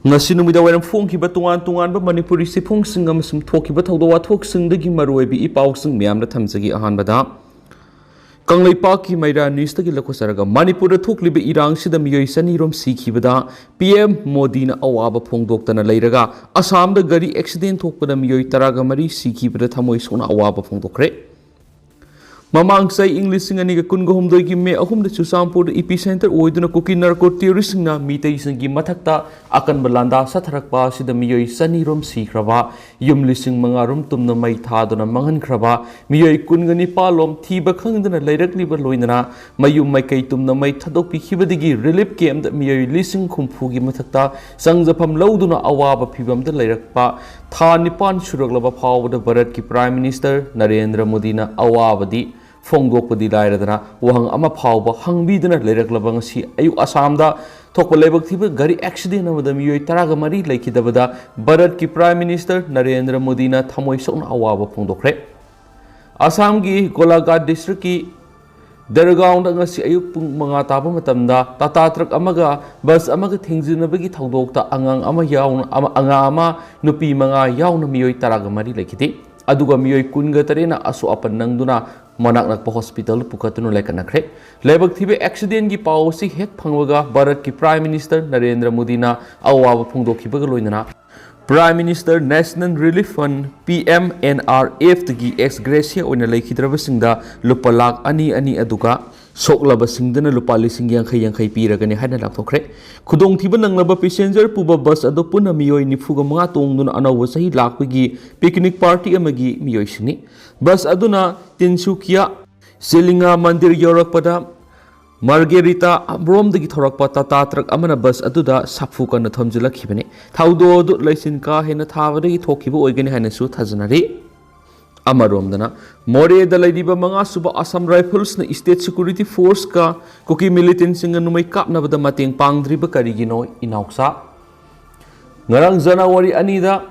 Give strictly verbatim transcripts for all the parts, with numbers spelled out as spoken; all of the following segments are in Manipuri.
ꯉꯁꯤ ꯅꯨꯃꯤꯗꯥꯡ ꯋꯥꯏꯔꯝ ꯐꯣꯡꯈꯤꯕ ꯇꯣꯉꯥꯟ ꯇꯣꯉꯥꯟꯕ ꯃꯅꯤꯄꯨꯔꯤ ꯆꯦꯐꯣꯡꯁꯤꯡ ꯑꯃꯁꯨꯡ ꯊꯣꯛꯈꯤꯕ ꯊꯧꯗꯣꯛ ꯋꯥꯊꯣꯛꯁꯤꯡꯗꯒꯤ ꯃꯔꯨꯑꯣꯏꯕ ꯏ ꯄꯥꯎꯁꯤꯡ ꯃꯌꯥꯝꯗ ꯊꯝꯖꯒꯦ꯫ ꯑꯍꯥꯟꯕꯗ, ꯀꯪꯂꯩꯄꯥꯛꯀꯤ ꯃꯩꯔꯥ ꯅ꯭ꯌꯨꯁꯇꯒꯤ ꯂꯧꯈꯠꯆꯔꯒ, ꯃꯅꯤꯄꯨꯔꯗ ꯊꯣꯛꯂꯤꯕ ꯏꯔꯥꯡꯁꯤꯗ ꯃꯤꯑꯣꯏ ꯆꯅꯤ ꯔꯣꯝ ꯁꯤꯈꯤꯕꯗ ꯄꯤ ꯑꯦꯝ ꯃꯣꯗꯤꯅ ꯑꯋꯥꯕ ꯐꯣꯡꯗꯣꯛꯇꯅ ꯂꯩꯔꯒ, ꯑꯁꯥꯝꯗ ꯒꯥꯔꯤ ꯑꯦꯛꯁꯤꯗꯦꯟ ꯊꯣꯛꯄꯗ ꯃꯤꯑꯣꯏ ꯇꯔꯥꯒ ꯃꯔꯤ ꯁꯤꯈꯤꯕꯗ ꯊꯃꯣꯏ ꯁꯣꯛꯅ ꯑꯋꯥꯕ ꯐꯣꯡꯗꯣꯛꯈ꯭ꯔꯦ꯫ ꯃꯃꯥꯡ ꯆꯍꯤ ꯏꯪ ꯂꯤꯁꯤꯡ ꯑꯅꯤꯒ ꯀꯨꯟꯒ ꯍꯨꯝꯗꯣꯏꯒꯤ ꯃꯦ ꯑꯍꯨꯝꯗ ꯆꯨꯔꯆꯥꯟꯄꯨꯔꯗ ꯏꯄꯤ ꯁꯦꯟꯇꯔ ꯑꯣꯏꯗꯨꯅ ꯀꯨꯀꯤ ꯅꯥꯔꯀꯣ ꯇꯦꯔꯣꯔꯤꯁꯁꯤꯡꯅ ꯃꯤꯇꯩꯁꯤꯡꯒꯤ ꯃꯊꯛꯇ ꯑꯀꯟꯕ ꯂꯥꯟꯗꯥ ꯆꯠꯊꯔꯛꯄ ꯑꯁꯤꯗ ꯃꯤꯑꯣꯏ ꯆꯅꯤ ꯔꯣꯝ ꯁꯤꯈ꯭ꯔꯕ, ꯌꯨꯝ ꯂꯤꯁꯤꯡ ꯃꯉꯥ ꯔꯣꯝ ꯇꯨꯝꯅ ꯃꯩ ꯊꯥꯗꯨꯅ ꯃꯥꯡꯍꯟꯈ꯭ꯔꯕ, ꯃꯤꯑꯣꯏ ꯀꯨꯟꯒ ꯅꯤꯄꯥꯜ ꯂꯣꯝ ꯊꯤꯕ ꯈꯪꯗꯅ ꯂꯩꯔꯛꯂꯤꯕ ꯂꯣꯏꯅꯅ ꯃꯌꯨꯝ ꯃꯥꯏꯀꯩ ꯇꯨꯝꯅ ꯃꯩ ꯊꯥꯗꯣꯛꯄꯤꯈꯤꯕꯗꯒꯤ ꯔꯤꯂꯤꯐ ꯀꯦꯝꯞꯇ ꯃꯤꯑꯣꯏ ꯂꯤꯁꯤꯡ ꯍꯨꯝꯐꯨꯒꯤ ꯃꯊꯛꯇ ꯆꯪꯖꯐꯝ ꯂꯧꯗꯨꯅ ꯑꯋꯥꯕ ꯐꯤꯚꯝꯗ ꯂꯩꯔꯛꯄ ꯊꯥ ꯅꯤꯄꯥꯟ ꯁꯨꯔꯛꯂꯕ ꯐꯥꯎꯕꯗ ꯚꯥꯔꯠꯀꯤ ꯄ꯭ꯔꯥꯏꯝ ꯃꯤꯅꯤꯁꯇꯔ ꯅꯔꯦꯟꯗ꯭ꯔ ꯃꯣꯗꯤꯅ ꯑꯋꯥꯕꯗꯤ ꯐꯣꯡꯗꯣꯛꯄꯗꯤ ꯂꯥꯏꯔꯗꯅ, ꯋꯥꯍꯪ ꯑꯃ ꯐꯥꯎꯕ ꯍꯪꯕꯤꯗꯅ ꯂꯩꯔꯛꯂꯕ ꯉꯁꯤ ꯑꯌꯨꯛ ꯑꯁꯥꯝꯗ ꯊꯣꯛꯄ ꯂꯥꯏꯕꯛ ꯊꯤꯕ ꯒꯥꯔꯤ ꯑꯦꯛꯁꯤꯗꯦꯟ ꯑꯃꯗ ꯃꯤꯑꯣꯏ ꯇꯔꯥꯒ ꯃꯔꯤ ꯂꯩꯈꯤꯗꯕꯗ ꯚꯥꯔꯠꯀꯤ ꯄ꯭ꯔꯥꯏꯝ ꯃꯤꯅꯤꯁꯇꯔ ꯅꯔꯦꯟꯗ꯭ꯔ ꯃꯣꯗꯤꯅ ꯊꯃꯣꯏ ꯁꯣꯛꯅ ꯑꯋꯥꯕ ꯐꯣꯡꯗꯣꯛꯈ꯭ꯔꯦ꯫ ꯑꯁꯥꯝꯒꯤ ꯒꯣꯂꯥꯘꯥꯠ ꯗꯤꯁꯇ꯭ꯔꯤꯛꯀꯤ ꯗꯔꯒꯥꯎꯟꯗ ꯉꯁꯤ ꯑꯌꯨꯛ ꯄꯨꯡ ꯃꯉꯥ ꯇꯥꯕ ꯃꯇꯝꯗ ꯇꯥꯇꯥ ꯇ꯭ꯔꯛ ꯑꯃꯒ ꯕꯁ ꯑꯃꯒ ꯊꯦꯡꯖꯤꯟꯅꯕꯒꯤ ꯊꯧꯗꯣꯛꯇ ꯑꯉꯥꯡ ꯑꯃ ꯌꯥꯎꯅ, ꯑꯃ, ꯑꯉꯥꯡ ꯑꯃ, ꯅꯨꯄꯤ ꯃꯉꯥ ꯌꯥꯎꯅ ꯃꯤꯑꯣꯏ ꯇꯔꯥꯒ ꯃꯔꯤ ꯂꯩꯈꯤꯗꯦ꯫ ꯑꯗꯨꯒ ꯃꯤꯑꯣꯏ ꯀꯨꯟꯒ ꯇꯔꯦꯠꯅ ꯑꯁꯣꯛ ꯑꯄꯟ ꯅꯪꯗꯨꯅ ꯃꯅꯥꯛ ꯅꯛꯄ ꯍꯣꯁꯄꯤꯇꯥꯜꯗ ꯄꯨꯈꯠꯇꯨꯅ ꯂꯩꯈꯠꯅꯈ꯭ꯔꯦ꯫ ꯂꯥꯏꯕꯛ ꯊꯤꯕ ꯑꯦꯛꯁꯤꯗꯦꯟꯒꯤ ꯄꯥꯎ ꯑꯁꯤ ꯍꯦꯛ ꯐꯪꯕꯒ ꯚꯥꯔꯠꯀꯤ ꯄ꯭ꯔꯥꯏꯝ ꯃꯤꯅꯤꯁꯇꯔ ꯅꯔꯦꯟꯗ꯭ꯔ ꯃꯣꯗꯤꯅ ꯑꯋꯥꯕ ꯐꯣꯡꯗꯣꯛꯈꯤꯕꯒ ꯂꯣꯏꯅꯅ prime minister national relief fund, P M N R ꯑꯦꯐꯇꯒꯤ ꯑꯦꯛꯁ ꯒ꯭ꯔꯦꯁꯤꯌꯥ ꯑꯣꯏꯅ ꯂꯩꯈꯤꯗ꯭ꯔꯕꯁꯤꯡꯗ ꯂꯨꯄꯥ ꯂꯥꯈ ꯑꯅꯤ ꯑꯅꯤ, ꯑꯗꯨꯒ ꯁꯣꯛꯂꯕꯁꯤꯡꯗꯅ ꯂꯨꯄꯥ ꯂꯤꯁꯤꯡ ꯌꯥꯡꯈꯩ ꯌꯥꯡꯈꯩ ꯄꯤꯔꯒꯅꯤ ꯍꯥꯏꯅ ꯂꯥꯎꯊꯣꯛꯈ꯭ꯔꯦ꯫ ꯈꯨꯗꯣꯡꯊꯤꯕ ꯅꯪꯂꯕ ꯄꯦꯁꯦꯟꯖꯔ ꯄꯨꯕ ꯕꯁ ꯑꯗꯨ ꯄꯨꯟꯅ ꯃꯤꯑꯣꯏ ꯅꯤꯐꯨꯒ ꯃꯉꯥ ꯇꯣꯡꯗꯨꯅ ꯑꯅꯧꯕ ꯆꯍꯤ ꯂꯥꯛꯄꯒꯤ ꯄꯤꯛꯅꯤꯛ ꯄꯥꯔꯇꯤ ꯑꯃꯒꯤ ꯃꯤꯑꯣꯏꯁꯤꯡꯅꯤ꯫ ꯕꯁ ꯑꯗꯨꯅ ꯇꯤꯟꯁꯨꯀꯤꯌꯥ ꯁꯤꯂꯤꯡꯉꯥ ꯃꯟꯗꯤꯔ ꯌꯧꯔꯛꯄꯗ ꯃꯥꯔꯒꯦꯔꯤꯇꯥ ꯔꯣꯝꯗꯒꯤ ꯊꯧꯔꯛꯄ ꯇꯥꯇꯥ ꯇ꯭ꯔꯛ ꯑꯃꯅ ꯕꯁ ꯑꯗꯨꯗ ꯁꯥꯐꯨ ꯀꯟꯅ ꯊꯣꯝꯖꯤꯜꯂꯛꯈꯤꯕꯅꯤ꯫ ꯊꯧꯗꯣꯛ ꯑꯗꯨ ꯂꯩꯆꯤꯟ ꯀꯥ ꯍꯦꯟꯅ ꯊꯥꯕꯗꯒꯤ ꯊꯣꯛꯈꯤꯕ ꯑꯣꯏꯒꯅꯤ ꯍꯥꯏꯅꯁꯨ ꯊꯥꯖꯅꯔꯤ꯫ ꯑꯃꯔꯣꯝꯗꯅ, ꯃꯣꯔꯦꯗ ꯂꯩꯔꯤꯕ ꯃꯉꯥꯁꯨꯕ ꯑꯁꯥꯝ ꯔꯥꯏꯐꯜꯁꯅ ꯁ꯭ꯇꯦꯠ ꯁꯦꯀ꯭ꯌꯨꯔꯤꯇꯤ ꯐꯣꯔꯁꯀ ꯀꯨꯀꯤ ꯃꯤꯂꯤꯇꯦꯟꯁꯤꯡꯒ ꯅꯣꯡꯃꯩ ꯀꯥꯞꯅꯕꯗ ꯃꯇꯦꯡ ꯄꯥꯡꯗ꯭ꯔꯤꯕ ꯀꯔꯤꯒꯤꯅꯣ, ꯏꯅꯥꯎꯆꯥ? ꯉꯔꯥꯡ ꯖꯅꯋꯥꯔꯤ ꯑꯅꯤꯗ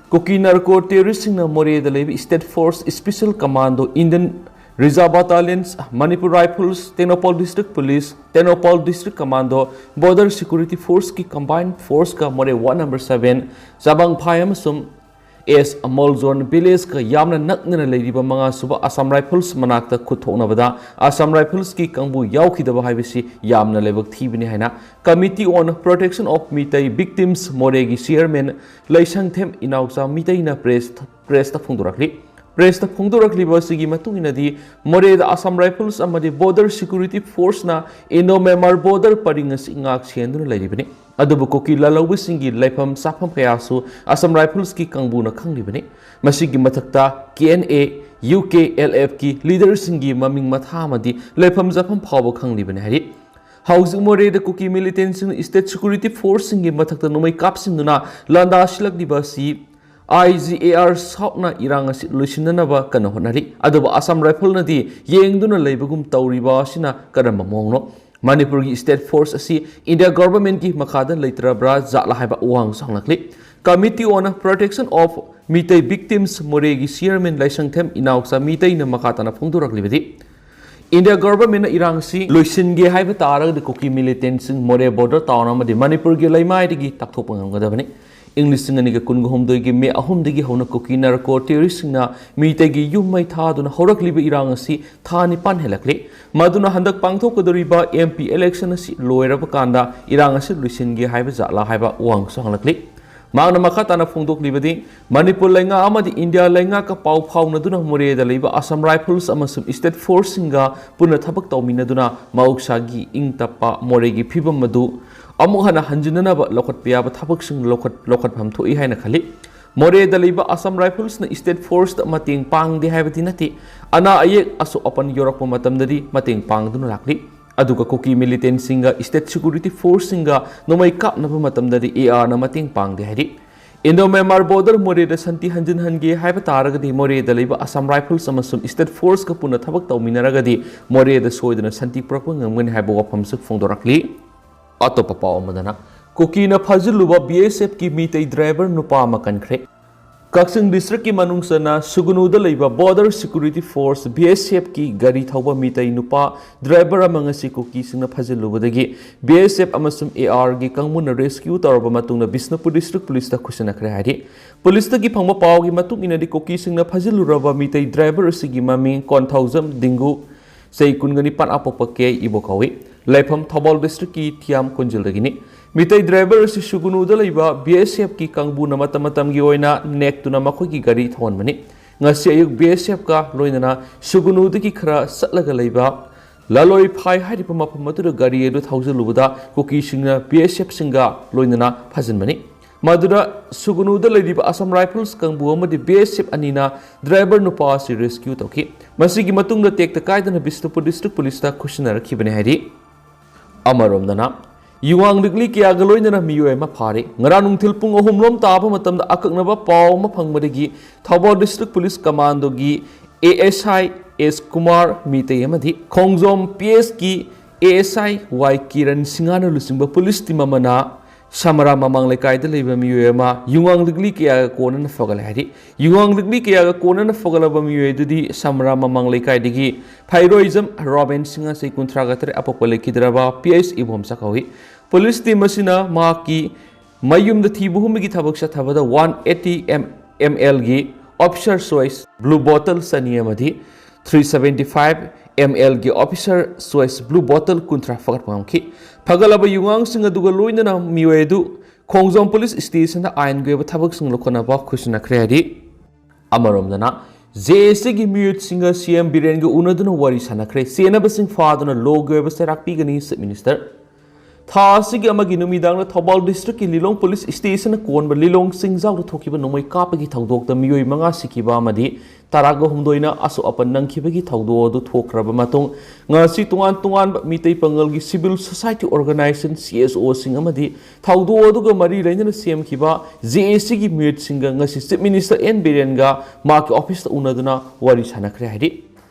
ꯀꯨꯀꯤ ꯅꯥꯔꯀꯣ ꯇꯦꯔꯣꯔꯤꯁꯁꯤꯡꯅ ꯃꯣꯔꯦꯗ ꯂꯩꯕ state force special commando Indian Reserve Battalions, Manipur Rifles, Tengnoupal District Police, Tengnoupal District Commando, Border Security Force ꯀꯤ Combined Force ꯀ ꯃꯣꯔꯦ Ward Number Seven, ꯆꯥꯕꯥꯡꯐꯥꯏ ꯑꯃꯁꯨꯡ ꯑꯦꯁ ꯃꯣꯜꯖꯣꯟ Village ꯀ ꯌꯥꯝꯅ ꯅꯛꯅꯅ ꯂꯩꯔꯤꯕ ꯃꯉꯥ ꯁꯨꯕ Assam Rifles ꯃꯅꯥꯛꯇ ꯈꯨꯠ ꯊꯣꯛꯅꯕꯗ Assam Rifles ꯀꯤ ꯀꯥꯡꯕꯨ ꯌꯥꯎꯈꯤꯗꯕ ꯍꯥꯏꯕꯁꯤ ꯌꯥꯝꯅ ꯂꯥꯏꯕꯛ ꯊꯤꯕꯅꯤ ꯍꯥꯏꯅ Committee on Protection of Meitei Victims ꯃꯣꯔꯦꯒꯤ Chairman ꯂꯩꯁꯪꯊꯦꯝ ꯏꯅꯥꯎꯆꯥ ꯃꯤꯇꯩꯅ press, press ꯇ ꯐꯣꯡꯗꯣꯔꯛꯂꯤ꯫ Press ꯇ ꯐꯣꯡꯗꯣꯔꯛꯂꯤꯕ ꯑꯁꯤꯒꯤ ꯃꯇꯨꯡ ꯏꯟꯅꯗꯤ, ꯃꯣꯔꯦꯗ Assam Rifles ꯑꯃꯗꯤ Border Security Force ꯅ Indo-Myanmar border ꯄꯔꯤꯡ ꯑꯁꯤ ꯉꯥꯛ ꯁꯦꯟꯗꯨꯅ ꯂꯩꯔꯤꯕꯅꯤ꯫ ꯑꯗꯨꯕꯨ ꯀꯨꯀꯤ ꯂꯥꯜꯍꯧꯕꯁꯤꯡꯒꯤ ꯂꯩꯐꯝ ꯆꯥꯐꯝ ꯀꯌꯥꯁꯨ Assam Rifles ꯀꯤ ꯀꯥꯡꯕꯨꯅ ꯈꯪꯂꯤꯕꯅꯤ꯫ ꯃꯁꯤꯒꯤ ꯃꯊꯛꯇ K N A, U K L F ꯀꯤ leader ꯁꯤꯡꯒꯤ ꯃꯃꯤꯡ ꯃꯊꯥ ꯑꯃꯗꯤ ꯂꯩꯐꯝ ꯆꯥꯐꯝ ꯐꯥꯎꯕ ꯈꯪꯂꯤꯕꯅꯤ ꯍꯥꯏꯔꯤ꯫ ꯍꯧꯖꯤꯛ ꯃꯣꯔꯦꯗ ꯀꯨꯀꯤ militant ꯁꯤꯡꯅ state security force ꯁꯤꯡꯒꯤ ꯃꯊꯛꯇ ꯅꯣꯡꯃꯩ ꯀꯥꯞꯁꯤꯟꯗꯨꯅ ꯂꯥꯟꯗꯥꯁꯤꯜꯂꯛꯂꯤꯕ ꯑꯁꯤ I G A R South ꯅ ꯏꯔꯥꯡ ꯑꯁꯤ ꯂꯣꯏꯁꯤꯟꯅꯅꯕ ꯀꯟꯅ ꯍꯣꯠꯅꯔꯤ꯫ ꯑꯗꯨꯕꯨ Assam Rifle ꯅꯗꯤ ꯌꯦꯡꯗꯨꯅ ꯂꯩꯕꯒꯨꯝ ꯇꯧꯔꯤꯕ ꯑꯁꯤꯅ ꯀꯔꯝꯕ ꯃꯑꯣꯡꯅꯣ? ꯃꯅꯤꯄꯨꯔꯒꯤ state force ꯑꯁꯤ India government ꯀꯤ ꯃꯈꯥꯗ ꯂꯩꯇ꯭ꯔꯕ꯭ꯔꯥ ꯖꯥꯠꯂꯥ ꯍꯥꯏꯕ ꯋꯥꯍꯪꯁꯨ ꯍꯪꯂꯛꯂꯤ꯫ Committee on Protection of Meitei Victims ꯃꯣꯔꯦꯒꯤ Chairman ꯂꯥꯏꯁꯪꯊꯦꯝ ꯏꯅꯥꯎꯆꯥ ꯃꯤꯇꯩꯅ ꯃꯈꯥ ꯇꯥꯅ ꯐꯣꯡꯗꯣꯔꯛꯂꯤꯕꯗꯤ, India government ꯅ ꯏꯔꯥꯡ ꯑꯁꯤ ꯂꯣꯏꯁꯤꯟꯒꯦ ꯍꯥꯏꯕ ꯇꯥꯔꯒꯗꯤ ꯀꯨꯀꯤ militant ꯁꯤꯡ ꯃꯣꯔꯦ border town ꯑꯃꯗꯤ ꯃꯅꯤꯄꯨꯔꯒꯤ ꯂꯩꯃꯥꯏꯗꯒꯤ ꯇꯥꯛꯊꯣꯛꯄ ꯉꯝꯒꯗꯕꯅꯤ꯫ ꯏꯪ ꯂꯤꯁꯤꯡ ꯑꯅꯤꯒ ꯀꯨꯟꯒ ꯍꯨꯝꯗꯣꯏꯒꯤ ꯃꯦ ꯑꯍꯨꯝꯗꯒꯤ ꯍꯧꯅ ꯀꯨꯀꯤ narco terrorist ꯁꯤꯡꯅ ꯃꯤꯇꯩꯒꯤ ꯌꯨꯝ ꯃꯩ ꯊꯥꯗꯨꯅ ꯍꯧꯔꯛꯂꯤꯕ ꯏꯔꯥꯡ ꯑꯁꯤ ꯊꯥ ꯅꯤꯄꯥꯟ ꯍꯦꯜꯂꯛꯂꯤ꯫ ꯃꯗꯨꯅ ꯍꯟꯗꯛ ꯄꯥꯡꯊꯣꯛꯀꯗꯧꯔꯤꯕ M P election ꯑꯁꯤ ꯂꯣꯏꯔꯕ ꯀꯥꯟꯗ ꯏꯔꯥꯡ ꯑꯁꯤ ꯂꯣꯏꯁꯤꯟꯒꯦ ꯍꯥꯏꯕ ꯖꯥꯠꯂꯥ ꯍꯥꯏꯕ ꯋꯥꯍꯪꯁꯨ ꯍꯪꯂꯛꯂꯤ꯫ ꯃꯍꯥꯛꯅ ꯃꯈꯥ ꯇꯥꯅ ꯐꯣꯡꯗꯣꯛꯂꯤꯕꯗꯤ, ꯃꯅꯤꯄꯨꯔ ꯂꯩꯉꯥꯛ ꯑꯃꯗꯤ ꯏꯟꯗꯤꯌꯥ ꯂꯩꯉꯥꯛꯀ ꯄꯥꯎ ꯐꯥꯎꯅꯗꯨꯅ ꯃꯣꯔꯦꯗ ꯂꯩꯕ Assam Rifles ꯑꯃꯁꯨꯡ state force ꯁꯤꯡꯒ ꯄꯨꯟꯅ ꯊꯕꯛ ꯇꯧꯃꯤꯟꯅꯗꯨꯅ ꯃꯍꯧꯁꯥꯒꯤ ꯏꯪ ꯇꯞꯄ ꯃꯣꯔꯦꯒꯤ ꯐꯤꯕꯝ ꯑꯗꯨ ꯑꯃꯨꯛ ꯍꯟꯅ ꯍꯟꯖꯤꯟꯅꯅꯕ ꯂꯧꯈꯠꯄ ꯌꯥꯕ ꯊꯕꯛꯁꯤꯡ ꯂꯧꯈꯠ-, ꯂꯧꯈꯠꯐꯝ ꯊꯣꯛꯏ ꯍꯥꯏꯅ ꯈꯜꯂꯤ꯫ ꯃꯣꯔꯦꯗ ꯂꯩꯕ Assam Rifles ꯅ state force ꯇ ꯃꯇꯦꯡ ꯄꯥꯡꯗꯦ ꯍꯥꯏꯕꯗꯤ ꯅꯠꯇꯦ꯫ ꯑꯅꯥ ꯑꯌꯦꯛ ꯑꯁꯣꯛ ꯑꯄꯟ ꯌꯧꯔꯛꯄ ꯃꯇꯝꯗꯗꯤ ꯃꯇꯦꯡ ꯄꯥꯡꯗꯨꯅ ꯂꯥꯛꯂꯤ꯫ ꯑꯗꯨꯒ ꯀꯨꯀꯤ militant ꯁꯤꯡꯒ state security force ꯁꯤꯡꯒ ꯅꯣꯡꯃꯩ ꯀꯥꯞꯅꯕ ꯃꯇꯝꯗꯗꯤ A R ꯅ ꯃꯇꯦꯡ ꯄꯥꯡꯗꯦ ꯍꯥꯏꯔꯤ꯫ Indo-Myanmar border ꯃꯣꯔꯦꯗ ꯁꯥꯟꯇꯤ ꯍꯟꯖꯤꯟꯍꯟꯒꯦ ꯍꯥꯏꯕ ꯇꯥꯔꯒꯗꯤ ꯃꯣꯔꯦꯗ ꯂꯩꯕ Assam Rifles ꯑꯃꯁꯨꯡ state force ꯀ ꯄꯨꯟꯅ ꯊꯕꯛ ꯇꯧꯃꯤꯟꯅꯔꯒꯗꯤ ꯃꯣꯔꯦꯗ ꯁꯣꯏꯗꯅ ꯁꯥꯟꯇꯤ ꯄꯨꯔꯛꯄ ꯉꯝꯒꯅꯤ ꯍꯥꯏꯕ ꯋꯥꯐꯝꯁꯨ ꯐꯣꯡꯗꯣꯔꯛꯂꯤ꯫ ꯑꯇꯣꯞꯄ ꯄꯥꯎ ꯑꯃꯗꯅ, ꯀꯨꯀꯤꯅ ꯐꯥꯖꯤꯜꯂꯨꯕ B S F ꯀꯤ ꯃꯤꯇꯩ driver ꯅꯨꯄꯥ ꯑꯃ ꯀꯟꯈ꯭ꯔꯦ꯫ ꯀꯛꯆꯤꯡ ꯗꯤꯁꯇ꯭ꯔꯤꯛꯀꯤ ꯃꯅꯨꯡ ꯆꯟꯅ ꯁꯨꯒꯅꯨꯗ ꯂꯩꯕ Border Security Force, B S F ꯀꯤ ꯒꯥꯔꯤ ꯊꯧꯕ ꯃꯤꯇꯩ ꯅꯨꯄꯥ ꯗ꯭ꯔꯥꯏꯚꯔ ꯑꯃ ꯉꯁꯤ ꯀꯨꯀꯤꯁꯤꯡꯅ ꯐꯥꯖꯤꯜꯂꯨꯕꯗꯒꯤ B S F ꯑꯃꯁꯨꯡ A R ꯒꯤ ꯀꯥꯡꯕꯨꯅ ꯔꯦꯁꯀ꯭ꯌꯨ ꯇꯧꯔꯕ ꯃꯇꯨꯡꯗ ꯕꯤꯁꯅꯨꯄꯨꯔ ꯗꯤꯁꯇ꯭ꯔꯤꯛ ꯄꯨꯂꯤꯁꯇ ꯈꯨꯠꯁꯤꯟꯅꯈ꯭ꯔꯦ ꯍꯥꯏꯔꯤ꯫ ꯄꯨꯂꯤꯁꯇꯒꯤ ꯐꯪꯕ ꯄꯥꯎꯒꯤ ꯃꯇꯨꯡ ꯏꯟꯅꯗꯤ, ꯀꯨꯀꯤꯁꯤꯡꯅ ꯐꯥꯖꯤꯜꯂꯨꯔꯕ ꯃꯤꯇꯩ ꯗ꯭ꯔꯥꯏꯚꯔ ꯑꯁꯤꯒꯤ ꯃꯃꯤꯡ ꯀꯣꯟꯊꯧꯖꯝ ꯗꯤꯡꯒꯨ, ꯆꯍꯤ ꯀꯨꯟꯒ ꯅꯤꯄꯥꯟ, ꯑꯄꯣꯛꯄ ꯀꯦ ꯏꯕꯣ ꯀꯧꯏ꯫ ꯂꯩꯐꯝ ꯊꯧꯕꯥꯜ ꯗꯤꯁꯇ꯭ꯔꯤꯛꯀꯤ ꯊꯤꯌꯥꯝ ꯀꯣꯟꯖꯤꯜꯗꯒꯤꯅꯤ꯫ ꯃꯤꯇꯩ ꯗ꯭ꯔꯥꯏꯚꯔ ꯑꯁꯤ ꯁꯨꯒꯅꯨꯗ ꯂꯩꯕ B S F ꯀꯤ ꯀꯥꯡꯕꯨꯅ ꯃꯇꯝ ꯃꯇꯝꯒꯤ ꯑꯣꯏꯅ ꯅꯦꯛꯇꯨꯅ ꯃꯈꯣꯏꯒꯤ ꯒꯥꯔꯤ ꯊꯧꯍꯟꯕꯅꯤ꯫ ꯉꯁꯤ ꯑꯌꯨꯛ B S F ꯀ ꯂꯣꯏꯅꯅ ꯁꯨꯒꯅꯨꯗꯒꯤ ꯈꯔ ꯆꯠꯂꯒ ꯂꯩꯕ ꯂꯥꯂꯣꯏ ꯐꯥꯏ ꯍꯥꯏꯔꯤꯕ ꯃꯐꯝ ꯑꯗꯨꯗ ꯒꯥꯔꯤ ꯑꯗꯨ ꯊꯧꯖꯤꯜꯂꯨꯕꯗ ꯀꯨꯀꯤꯁꯤꯡꯅ B S F ꯁꯤꯡꯒ ꯂꯣꯏꯅꯅ ꯐꯥꯖꯤꯟꯕꯅꯤ꯫ ꯃꯗꯨꯗ ꯁꯨꯒꯅꯨꯗ ꯂꯩꯔꯤꯕ Assam Rifles ꯀꯥꯡꯕꯨ ꯑꯃꯗꯤ B S F ꯑꯅꯤꯅ ꯗ꯭ꯔꯥꯏꯚꯔ ꯅꯨꯄꯥ ꯑꯁꯤ ꯔꯦꯁꯀ꯭ꯌꯨ ꯇꯧꯈꯤ꯫ ꯃꯁꯤꯒꯤ ꯃꯇꯨꯡꯗ ꯇꯦꯛꯇ ꯀꯥꯏꯗꯅ ꯕꯤꯁꯅꯨꯄꯨꯔ ꯗꯤꯁꯇ꯭ꯔꯤꯛ ꯄꯨꯂꯤꯁꯇ ꯈꯨꯠꯁꯤꯟꯅꯔꯛꯈꯤꯕꯅꯤ ꯍꯥꯏꯔꯤ꯫ ꯑꯃꯔꯣꯝꯗꯅ, ꯌꯨꯉꯥꯡ ꯂꯤꯛꯂꯤ ꯀꯌꯥꯒ ꯂꯣꯏꯅꯅ ꯃꯤꯑꯣꯏ ꯑꯃ ꯐꯥꯔꯤ꯫ ꯉꯔꯥꯡ ꯅꯨꯡꯊꯤꯜ ꯄꯨꯡ ꯑꯍꯨꯝ ꯂꯣꯝ ꯇꯥꯕ ꯃꯇꯝꯗ ꯑꯀꯛꯅꯕ ꯄꯥꯎ ꯑꯃ ꯐꯪꯕꯗꯒꯤ ꯊꯧꯕꯥꯜ ꯗꯤꯁꯇ꯭ꯔꯤꯛ ꯄꯨꯂꯤꯁ ꯀꯃꯥꯟꯗꯣꯒꯤ A S I S Kumar Meitei ꯑꯃꯗꯤ ꯈꯣꯡꯖꯣꯝ P S ꯀꯤ A S I Y Kiran ꯁꯤꯡꯍꯅ ꯂꯨꯆꯤꯡꯕ ꯄꯨꯂꯤꯁ ꯇꯤꯝ ꯑꯃꯅ ꯁꯃꯔꯥ ꯃꯃꯥꯡ ꯂꯩꯀꯥꯏꯗ ꯂꯩꯕ ꯃꯤꯑꯣꯏ ꯑꯃ ꯌꯨꯉꯥꯡ ꯂꯤꯛꯂꯤ ꯀꯌꯥꯒ ꯀꯣꯟꯅꯅ ꯐꯒꯠꯂꯦ ꯍꯥꯏꯔꯤ꯫ ꯌꯨꯉꯥꯡ ꯂꯤꯛꯂꯤ ꯀꯌꯥꯒ ꯀꯣꯟꯅꯅ ꯐꯒꯠꯂꯕ ꯃꯤꯑꯣꯏ ꯑꯗꯨꯗꯤ ꯁꯃꯔꯥ ꯃꯃꯥꯡ ꯂꯩꯀꯥꯏꯗꯒꯤ ꯐꯩꯔꯣꯏꯖꯝ ꯔꯣꯕꯤꯟ ꯁꯤꯡꯍ, ꯆꯍꯤ ꯀꯨꯟꯊ꯭ꯔꯥꯒ ꯇꯔꯦꯠ, ꯑꯄꯣꯛꯄ ꯂꯩꯈꯤꯗ꯭ꯔꯕ P S ꯏꯕꯣꯝꯆꯥ ꯀꯧꯏ꯫ ꯄꯨꯂꯤꯁ ꯇꯤꯝ ꯑꯁꯤꯅ ꯃꯍꯥꯛꯀꯤ ꯃꯌꯨꯝꯗ ꯊꯤꯕ ꯍꯨꯝꯕꯒꯤ ꯊꯕꯛ ꯆꯠꯊꯕꯗ one eighty M L ꯒꯤ Officer Choice Blue Bottle ꯆꯅꯤ ꯑꯃꯗꯤ three seventy five M L ꯒꯤ Officer Choice Blue Bottle ꯀꯨꯟꯊ꯭ꯔꯥ ꯐꯒꯠꯄ ꯉꯝꯈꯤ꯫ ꯐꯒꯠꯂꯕ ꯌꯨꯉꯥꯡꯁꯤꯡ ꯑꯗꯨꯒ ꯂꯣꯏꯅꯅ ꯃꯤꯑꯣꯏ ꯑꯗꯨ ꯈꯣꯡꯖꯣꯝ ꯄꯨꯂꯤꯁ ꯁ꯭ꯇꯦꯁꯟꯗ ꯑꯥꯏꯟꯒꯤ ꯑꯣꯏꯕ ꯊꯕꯛꯁꯤꯡ ꯂꯧꯈꯠꯅꯕ ꯈꯨꯠꯁꯤꯟꯅꯈ꯭ꯔꯦ ꯍꯥꯏꯔꯤ꯫ ꯑꯃꯔꯣꯝꯗꯅ, J A C ꯒꯤ ꯃꯤꯑꯣꯏꯁꯤꯡꯒ C M ꯕꯤꯔꯦꯟꯒ ꯎꯅꯗꯨꯅ ꯋꯥꯔꯤ ꯁꯥꯟꯅꯈ꯭ꯔꯦ꯫ ꯆꯦꯟꯅꯕꯁꯤꯡ ꯐꯥꯗꯨꯅ ꯂꯣꯒꯤ ꯑꯣꯏꯕ ꯆꯩꯔꯥꯛ ꯄꯤꯒꯅꯤ, Chief Minister꯫ ꯊꯥ ꯑꯁꯤꯒꯤ ꯑꯃꯒꯤ ꯅꯨꯃꯤꯗꯥꯡꯗ ꯊꯧꯕꯥꯜ ꯗꯤꯁꯇ꯭ꯔꯤꯛꯀꯤ ꯂꯤꯂꯣꯡ ꯄꯨꯂꯤꯁ ꯁ꯭ꯇꯦꯁꯟꯅ ꯀꯣꯟꯕ ꯂꯤꯂꯣꯡ ꯆꯤꯡꯖꯥꯎꯗ ꯊꯣꯛꯈꯤꯕ ꯅꯣꯡꯃꯩ ꯀꯥꯞꯄꯒꯤ ꯊꯧꯗꯣꯛꯇ ꯃꯤꯑꯣꯏ ꯃꯉꯥ ꯁꯤꯈꯤꯕ ꯑꯃꯗꯤ ꯇꯔꯥꯒ ꯍꯨꯝꯗꯣꯏꯅ ꯑꯁꯣꯛ ꯑꯄꯟ ꯅꯪꯈꯤꯕꯒꯤ ꯊꯧꯗꯣꯛ ꯑꯗꯨ ꯊꯣꯛꯈ꯭ꯔꯕ ꯃꯇꯨꯡ, ꯉꯁꯤ ꯇꯣꯉꯥꯟ ꯇꯣꯉꯥꯟꯕ Meitei ꯄꯥꯉꯜꯒꯤ civil society organization, C S O ꯁꯤꯡ ꯑꯃꯗꯤ ꯊꯧꯗꯣꯛ ꯑꯗꯨꯒ ꯃꯔꯤ ꯂꯩꯅꯅ ꯁꯦꯝꯈꯤꯕ J A C ꯒꯤ ꯃꯤꯑꯣꯏꯁꯤꯡꯒ ꯉꯁꯤ Chief Minister N ꯕꯤꯔꯦꯟꯒ ꯃꯍꯥꯛꯀꯤ ꯑꯣꯐꯤꯁꯇ ꯎꯅꯗꯨꯅ ꯋꯥꯔꯤ ꯁꯥꯟꯅꯈ꯭ꯔꯦ ꯍꯥꯏꯔꯤ꯫